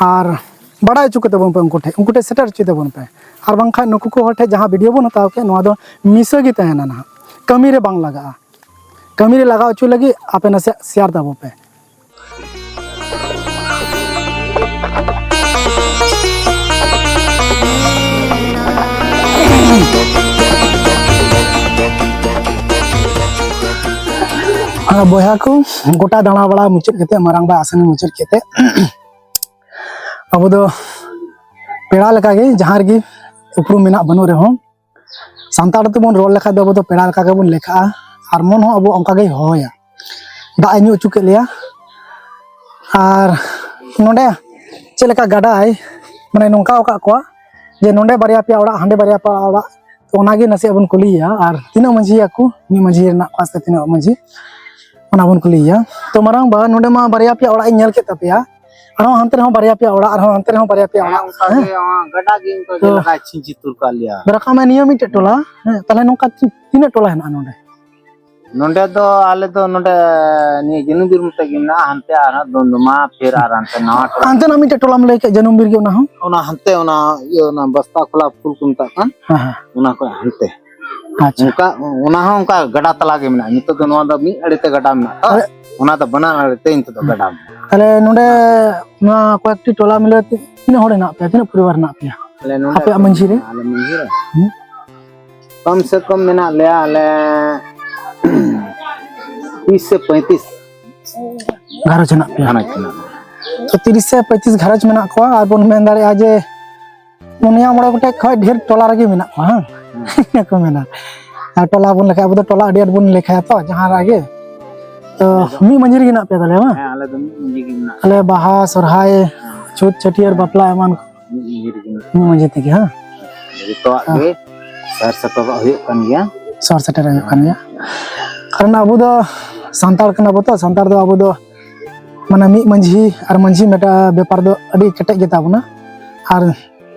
ᱟᱨ ᱵᱟᱰᱟᱭ ᱦᱚᱪᱚ ᱠᱚ ᱛᱟᱵᱚᱱ ᱯᱮ, ᱩᱱᱠᱩ ᱴᱷᱮᱱ, ᱩᱱᱠᱩ ᱴᱷᱮᱱ ᱥᱮᱴᱮᱨ ᱦᱚᱪᱚᱭ ᱛᱟᱵᱚᱱ ᱯᱮ᱾ ᱟᱨ ᱵᱟᱝᱠᱷᱟᱱ ᱱᱩᱠᱩ ᱠᱚ ᱦᱚᱲ ᱴᱷᱮᱱ ᱡᱟᱦᱟᱸ ᱵᱷᱤᱰᱤᱭᱳ ᱵᱚᱱ ᱦᱟᱛᱟᱣ ᱠᱮᱫ, ᱱᱚᱣᱟ ᱫᱚ ᱢᱤᱥᱟᱹ ᱜᱮ ᱛᱟᱦᱮᱱᱟ ᱱᱟᱦᱟᱜ, ᱠᱟᱹᱢᱤ ᱨᱮ ᱵᱟᱝ ᱞᱟᱜᱟᱜᱼᱟ᱾ ᱠᱟᱹᱢᱤ ᱨᱮ ᱞᱟᱜᱟᱣ ᱦᱚᱪᱚ ᱞᱟᱹᱜᱤᱫ ᱟᱯᱮ ᱱᱟᱥᱮᱭᱟᱜ ᱥᱮᱭᱟᱨ ᱛᱟᱵᱚ ᱯᱮ᱾ ᱟᱨ ᱵᱚᱭᱦᱟ ᱠᱚ, ᱜᱚᱴᱟ ᱫᱟᱬᱟ ᱵᱟᱲᱟ ᱢᱩᱪᱟᱹᱫ ᱠᱟᱛᱮ, ᱢᱟᱨᱟᱝ ᱵᱟ ᱟᱥᱮᱱ ᱢᱩᱪᱟᱹᱫ ᱠᱟᱛᱮ, ᱟᱵᱚ ᱫᱚ ᱯᱮᱲᱟ ᱞᱮᱠᱟᱜᱮ ᱡᱟᱦᱟᱸ ᱨᱮᱜᱮ ᱩᱯᱨᱩᱢ ᱢᱮᱱᱟᱜ ᱵᱟᱹᱱᱩᱜ ᱨᱮᱦᱚᱸ, ᱥᱟᱱᱛᱟᱲ ᱛᱮᱵᱚᱱ ᱨᱚᱲ ᱞᱮᱠᱷᱟᱡ ᱫᱚ ᱟᱵᱚ ᱫᱚ ᱯᱮᱲᱟ ᱞᱮᱠᱟ ᱜᱮᱵᱚᱱ ᱞᱮᱠᱷᱟᱜᱼᱟ᱾ ᱟᱨ ᱢᱚᱱ ᱦᱚᱸ ᱟᱵᱚ ᱚᱱᱠᱟ ᱜᱮᱭ ᱦᱚᱦᱚᱭᱟ᱾ ᱫᱟᱜ ᱮ ᱧᱩ ᱦᱚᱪᱚ ᱠᱮᱫ ᱞᱮᱭᱟ᱾ ᱟᱨ ᱱᱚᱰᱮ ᱪᱮᱫ ᱞᱮᱠᱟ ᱜᱟᱰᱟᱭ, ᱢᱟᱱᱮ, ᱱᱚᱝᱠᱟ ᱟᱠᱟᱫ ᱠᱚᱣᱟ ᱡᱮ ᱱᱚᱰᱮ ᱵᱟᱨᱭᱟ ᱯᱮᱭᱟ ᱚᱲᱟᱜ, ᱦᱟᱸᱰᱮ ᱵᱟᱨᱭᱟ ᱯᱮᱭᱟ ᱚᱲᱟᱜ, ᱛᱚ ᱚᱱᱟᱜᱮ ᱱᱟᱥᱮᱭᱟᱜ ᱵᱚᱱ ᱠᱩᱞᱤᱭᱮᱭᱟ᱾ ᱟᱨ ᱛᱤᱱᱟᱹᱜ ᱢᱟᱺᱡᱷᱤᱭᱟᱠᱚ, ᱢᱤᱫ ᱢᱟᱺᱡᱷᱤ ᱨᱮᱱᱟᱜ ᱠᱚᱣᱟ ᱥᱮ ᱛᱤᱱᱟᱹᱜ ᱢᱟᱺᱡᱷᱤ, ᱚᱱᱟ ᱵᱚᱱ ᱠᱩᱞᱤᱭᱮᱭᱟ᱾ ᱛᱚ ᱢᱟᱨᱟᱝ ᱵᱟ, ᱱᱚᱰᱮ ᱢᱟ ᱵᱟᱨᱭᱟ ᱯᱮᱭᱟ ᱚᱲᱟᱜ ᱤᱧ ᱧᱮᱞ ᱠᱮᱫ ᱛᱟᱯᱮᱭᱟ, ᱟᱨᱦᱚᱸ ᱦᱟᱱᱛᱮ ᱨᱮᱦᱚᱸ ᱵᱟᱨᱭᱟ ᱯᱮᱭᱟ ᱚᱲᱟᱜ, ᱟᱨᱦᱚᱸ ᱦᱟᱱᱛᱮ ᱨᱮᱦᱚᱸ ᱵᱟᱨᱭᱟ ᱯᱮᱭᱟ ᱦᱮᱸ, ᱚᱲᱟᱜ᱾ ᱚᱱᱠᱟ ᱦᱮᱸ? ᱜᱮ, ᱚᱱᱟ ᱜᱟᱰᱟ ᱜᱮ ᱚᱱᱠᱟ ᱜᱮ ᱛᱚ, ᱞᱟᱜᱟᱭ ᱪᱷᱤᱧ ᱪᱷᱤᱛᱩᱨ ᱠᱟᱜ ᱞᱮᱭᱟ᱾ ᱫᱷᱚᱨᱟ ᱠᱟᱜ ᱢᱮ, ᱱᱤᱭᱟᱹ ᱢᱤᱫᱴᱮᱡ ᱴᱚᱞᱟ, ᱦᱮᱸ, ᱛᱟᱦᱞᱮ ᱱᱚᱝᱠᱟ ᱛᱤ-, ᱛᱤᱱᱟᱹᱜ ᱴᱚᱞᱟ ᱦᱮᱱᱟᱜᱼᱟ ᱱᱚᱰᱮ? ᱱᱚᱰᱮ ᱫᱚ, ᱟᱞᱮ ᱫᱚ ᱱᱚᱰᱮ ᱱᱤᱭᱟᱹ ᱡᱟᱹᱱᱩᱢ ᱵᱤᱨ ᱢᱚᱛᱚ ᱜᱮ ᱢᱮᱱᱟᱜᱼᱟ, ᱦᱟᱱᱛᱮ ᱟᱨᱦᱚᱸ ᱫᱚᱢᱫᱚᱢᱟ, ᱯᱷᱮᱨ ᱟᱨ ᱦᱟᱱᱛᱮ ᱱᱟᱣᱟ ᱴᱚᱞᱟ᱾ ᱦᱟᱱᱛᱮ ᱱᱟᱜ ᱢᱤᱫᱴᱮᱡ ᱴᱚᱞᱟᱢ ᱞᱟᱹᱭ ᱠᱮᱫ, ᱡᱟᱹᱱᱩᱢ ᱵᱤᱨ ᱜᱮ, ᱚᱱᱟ ᱦᱚᱸ? ᱚᱱᱟ ᱦᱟᱱᱛᱮ, ᱚᱱᱟ ᱤᱭᱟᱹ, ᱚᱱᱟ ᱵᱟᱥᱛᱟ ᱠᱷᱚᱞᱟ ᱯᱷᱩᱞ ᱠᱚ ᱢᱮᱛᱟᱜ ᱠᱟᱱ, ᱦᱮᱸ, ᱦᱮᱸ᱾ ᱚᱱᱟ ᱠᱷᱚᱡ ᱦᱟᱱᱛᱮ᱾ ᱟᱪᱪᱷᱟ᱾ ᱚᱱᱠᱟ, ᱚᱱᱟ ᱦᱚᱸ ᱚᱱᱠᱟ ᱜᱟᱰᱟ ᱛᱟᱞᱟ ᱜᱮ ᱢᱮᱱᱟᱜᱼᱟ᱾ ᱱᱤᱛᱚᱜ ᱫᱚ ᱱᱚᱣᱟ ᱫᱚ ᱢᱤᱫ ᱟᱲᱮ ᱛᱮ ᱜᱟᱰᱟ ᱢᱮᱱᱟᱜᱼᱟ ᱛᱚ᱾ ᱟᱞᱮ ᱚᱱᱟ ᱫᱚ ᱵᱟᱱᱟᱨ ᱟᱲᱮ ᱛᱮ ᱱᱤᱛᱚᱜ ᱫᱚ ᱜᱟᱰᱟ ᱢᱮᱱᱟᱜᱼᱟ᱾ ᱛᱟᱦᱞᱮ ᱱᱚᱰᱮ ᱱᱚᱣᱟ ᱠᱚᱭᱮᱠᱴᱤ ᱴᱚᱞᱟ ᱢᱤᱞᱟᱹᱣ ᱛᱮ ᱛᱤᱱᱟᱹᱜ ᱦᱚᱲ ᱦᱮᱱᱟᱜ ᱯᱮᱭᱟ? ᱛᱤᱱᱟᱹᱜ ᱯᱚᱨᱤᱵᱟᱨ ᱦᱮᱱᱟᱜ ᱯᱮᱭᱟ? ᱟᱞᱮ ᱱᱚᱰᱮ ᱟᱯᱮᱭᱟᱜ ᱢᱟᱹᱡᱷᱤ ᱨᱮ? ᱟᱞᱮ ᱢᱟᱹᱡᱷᱤ ᱨᱮ? ᱦᱩᱸ? ᱠᱚᱢ ᱥᱮ ᱠᱚᱢ ᱢᱮᱱᱟᱜ ᱞᱮᱭᱟ ᱟᱞᱮ ᱛᱤᱥ ᱥᱮ ᱯᱚᱸᱭᱛᱤᱥ ᱜᱷᱟᱨᱚᱸᱡᱽ ᱦᱮᱱᱟᱜ ᱯᱮᱭᱟ? ᱜᱷᱟᱨᱚᱸᱡᱽ ᱦᱮᱱᱟᱜ ᱞᱮᱭᱟ᱾ ᱛᱚ, ᱛᱤᱨᱤᱥ ᱥᱮ ᱯᱚᱸᱭᱛᱤᱥ ᱜᱷᱟᱨᱚᱸᱡᱽ ᱢᱮᱱᱟᱜ ᱠᱚᱣᱟ, ᱟᱨ ᱵᱚᱱ ᱢᱮᱱ ᱫᱟᱲᱮᱭᱟᱜᱼᱟ ᱡᱮ ᱯᱩᱱᱭᱟ ᱢᱚᱬᱮ ᱜᱚᱴᱮᱡ ᱠᱷᱚᱡ ᱰᱷᱮᱨ ᱴᱚᱞᱟ ᱨᱮᱜᱮ ᱢᱮᱱᱟᱜ ᱠᱚᱣᱟ, ᱦᱟᱝ? ᱦᱮᱸ᱾ ᱤᱱᱟᱹ ᱠᱚ ᱢᱮᱱᱟ᱾ ᱟᱨ ᱴᱚᱞᱟ ᱵᱚᱱ ᱞᱮᱠᱷᱟᱭᱟ, ᱟᱵᱚ ᱫᱚ ᱴᱚᱞᱟ ᱟᱹᱰᱤ ᱟᱸᱴ ᱵᱚᱱ ᱞᱮᱠᱷᱟᱭᱟ ᱛᱚ, ᱡᱟᱦᱟᱸ ᱨᱮᱜᱮ᱾ ᱛᱚ, ᱦᱮᱸ, ᱢᱤᱫ ᱢᱟᱹᱡᱷᱤ ᱨᱮᱜᱮ ᱢᱮᱱᱟᱜ ᱯᱮᱭᱟ ᱛᱟᱦᱞᱮ, ᱵᱟᱝ? ᱦᱮᱸ, ᱟᱞᱮ ᱫᱚ ᱢᱤᱫ ᱢᱟᱹᱡᱷᱤ ᱜᱮ ᱢᱮᱱᱟᱜ ᱟᱞᱮ ᱞᱮᱭᱟ᱾ ᱵᱟᱦᱟ, ᱥᱚᱨᱦᱟᱭ, ᱦᱮᱸ᱾ ᱪᱷᱩᱛ, ᱪᱷᱟᱹᱴᱭᱟᱹᱨ, ᱦᱮᱸ᱾ ᱵᱟᱯᱞᱟ ᱮᱢᱟᱱ ᱠᱚ᱾ ᱢᱤᱫ ᱢᱟᱹᱡᱷᱤ ᱨᱮᱜᱮ ᱢᱮᱱᱟᱜ ᱢᱤᱫ ᱢᱟᱹᱡᱷᱤ ᱛᱮᱜᱮ, ᱦᱟᱝ? ᱡᱚᱛᱚᱣᱟᱜ ᱦᱮᱸ᱾ ᱜᱮ ᱥᱟᱨ ᱥᱮᱴᱮᱨᱚᱜ ᱦᱩᱭᱩᱜ ᱠᱟᱱ ᱜᱮᱭᱟ᱾ ᱥᱟᱨ ᱥᱮᱴᱮᱨ ᱦᱩᱭᱩᱜ ᱠᱟᱱ ᱜᱮᱭᱟ᱾ ᱠᱟᱨᱚᱱ ᱟᱵᱚ ᱫᱚ ᱥᱟᱱᱛᱟᱲ ᱠᱟᱱᱟ ᱵᱚ ᱛᱚ, ᱥᱟᱱᱛᱟᱲ ᱫᱚ ᱟᱵᱚ ᱫᱚ ᱢᱟᱱᱮ ᱢᱤᱫ ᱢᱟᱹᱡᱷᱤ ᱟᱨ ᱢᱟᱹᱡᱷᱤ ᱢᱤᱫᱴᱟᱝ ᱵᱮᱯᱟᱨ ᱫᱚ ᱟᱹᱰᱤ ᱠᱮᱴᱮᱡ ᱜᱮᱛᱟ ᱵᱚᱱᱟ᱾ ᱟᱨ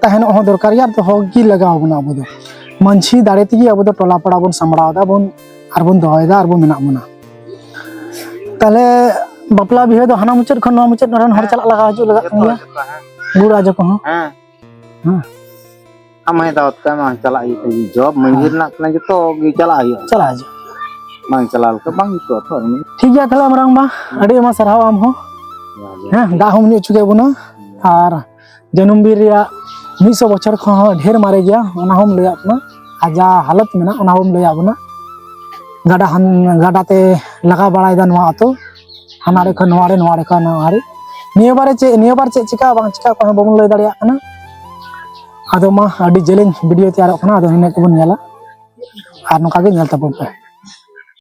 ᱛᱟᱦᱮᱱᱚᱜ ᱦᱚᱸ ᱫᱚᱨᱠᱟᱨ ᱜᱮᱭᱟ, ᱟᱨ ᱫᱚᱦᱚ ᱜᱮ ᱞᱟᱜᱟᱣ ᱵᱚᱱᱟ ᱟᱵᱚ ᱫᱚ᱾ ᱢᱟᱹᱡᱷᱤ ᱫᱟᱲᱮ ᱛᱮᱜᱮ ᱟᱵᱚ ᱫᱚ ᱴᱚᱞᱟ ᱯᱟᱲᱟ ᱵᱚᱱ ᱥᱟᱢᱵᱲᱟᱣ ᱮᱫᱟ ᱵᱚᱱ, ᱟᱨ ᱵᱚᱱ ᱫᱚᱦᱚᱭᱮᱫᱟ, ᱟᱨ ᱵᱚᱱ ᱢᱮᱱᱟᱜ ᱵᱚᱱᱟ᱾ ᱛᱟᱦᱞᱮ ᱵᱟᱯᱞᱟ ᱵᱤᱦᱟᱹ ᱫᱚ ᱦᱟᱱᱟ ᱢᱩᱪᱟᱹᱫ ᱠᱷᱚᱱ ᱱᱚᱣᱟ ᱢᱩᱪᱟᱹᱫ ᱨᱮᱱ ᱦᱚᱲ ᱦᱮᱸ᱾ ᱪᱟᱞᱟᱜ ᱞᱟᱜᱟᱣ ᱦᱤᱡᱩᱜ ᱞᱟᱜᱟᱜ ᱠᱟᱱ ᱡᱚᱛᱚ, ᱜᱮᱭᱟ᱾ ᱡᱚᱛᱚ, ᱦᱮᱸ᱾ ᱜᱩᱲ ᱟᱡᱚ ᱠᱚᱦᱚᱸ᱾ ᱦᱮᱸ᱾ ᱦᱮᱸ᱾ ᱟᱢ ᱦᱚᱸ ᱫᱟᱣᱟᱛ ᱠᱟᱭ ᱢᱟ, ᱪᱟᱞᱟᱜ ᱦᱩᱭᱩᱜ ᱛᱟᱢᱟ᱾ ᱡᱚᱵ ᱢᱟᱹᱡᱷᱤ ᱦᱮᱸ᱾ ᱨᱮᱱᱟᱜ ᱠᱟᱱᱟ, ᱡᱚᱛᱚ ᱜᱮ ᱪᱟᱞᱟᱜ ᱦᱩᱭᱩᱜᱼᱟ᱾ ᱪᱟᱞᱟᱜ ᱦᱤᱡᱩᱜ᱾ ᱵᱟᱝ ᱪᱟᱞᱟᱣ ᱞᱮᱠᱷᱟᱱ ᱵᱟᱝ ᱡᱩᱛᱩᱜᱼᱟ ᱛᱚ᱾ ᱴᱷᱤᱠ ᱜᱮᱭᱟ, ᱛᱟᱦᱞᱮ ᱢᱟᱨᱟᱝ ᱵᱟ, ᱦᱮᱸ᱾ ᱟᱹᱰᱤ ᱟᱭᱢᱟ ᱥᱟᱨᱦᱟᱣ ᱟᱢ ᱦᱚᱸ᱾ ᱡᱚᱦᱟᱨ ᱜᱮ᱾ ᱦᱮᱸ, ᱫᱟᱜ ᱦᱚᱸᱢ ᱧᱩ ᱦᱚᱪᱚ ᱠᱮᱫ ᱵᱚᱱᱟ᱾ ᱦᱮᱸ᱾ ᱟᱨ ᱡᱟᱹᱱᱩᱢ ᱵᱤᱨ ᱨᱮᱭᱟᱜ ᱢᱤᱫ ᱥᱚ ᱵᱚᱪᱷᱚᱨ ᱠᱷᱚᱱ ᱦᱚᱸ ᱰᱷᱮᱨ ᱢᱟᱨᱮ ᱜᱮᱭᱟ, ᱚᱱᱟ ᱦᱚᱸᱢ ᱞᱟᱹᱭᱟᱫ ᱵᱚᱱᱟ᱾ ᱟᱨ ᱡᱟ ᱦᱟᱞᱚᱛ ᱢᱮᱱᱟᱜ, ᱚᱱᱟ ᱦᱚᱸᱢ ᱞᱟᱹᱭᱟᱫ ᱵᱚᱱᱟ᱾ ᱜᱟᱰᱟ ᱦᱟᱱ-, ᱜᱟᱰᱟ ᱛᱮ ᱞᱟᱜᱟ ᱵᱟᱲᱟᱭᱮᱫᱟ ᱱᱚᱣᱟ ᱟᱹᱛᱩ, ᱦᱟᱱᱟ ᱟᱲᱮ ᱠᱷᱚᱱ ᱱᱚᱣᱟ ᱟᱲᱮ, ᱱᱚᱣᱟ ᱟᱲᱮ ᱠᱷᱚᱱ ᱱᱚᱣᱟ ᱟᱲᱮ᱾ ᱱᱤᱭᱟᱹ ᱵᱟᱨᱮ ᱪᱮᱫ, ᱱᱤᱭᱟᱹ ᱵᱟᱨ ᱪᱮᱫ ᱪᱤᱠᱟ ᱵᱟᱝ ᱪᱤᱠᱟ, ᱚᱠᱚᱭ ᱦᱚᱸ ᱵᱟᱵᱚᱱ ᱞᱟᱹᱭ ᱫᱟᱲᱮᱭᱟᱜ ᱠᱟᱱᱟ᱾ ᱟᱫᱚ ᱢᱟ, ᱟᱹᱰᱤ ᱡᱮᱞᱮᱧ ᱵᱷᱤᱰᱤᱭᱳ ᱛᱮᱭᱟᱨᱚᱜ ᱠᱟᱱᱟ, ᱟᱫᱚ ᱤᱱᱟᱹᱜ ᱜᱮᱵᱚᱱ ᱧᱮᱞᱟ᱾ ᱟᱨ ᱱᱚᱝᱠᱟ ᱜᱮ ᱧᱮᱞ ᱛᱟᱵᱚᱱ ᱯᱮ᱾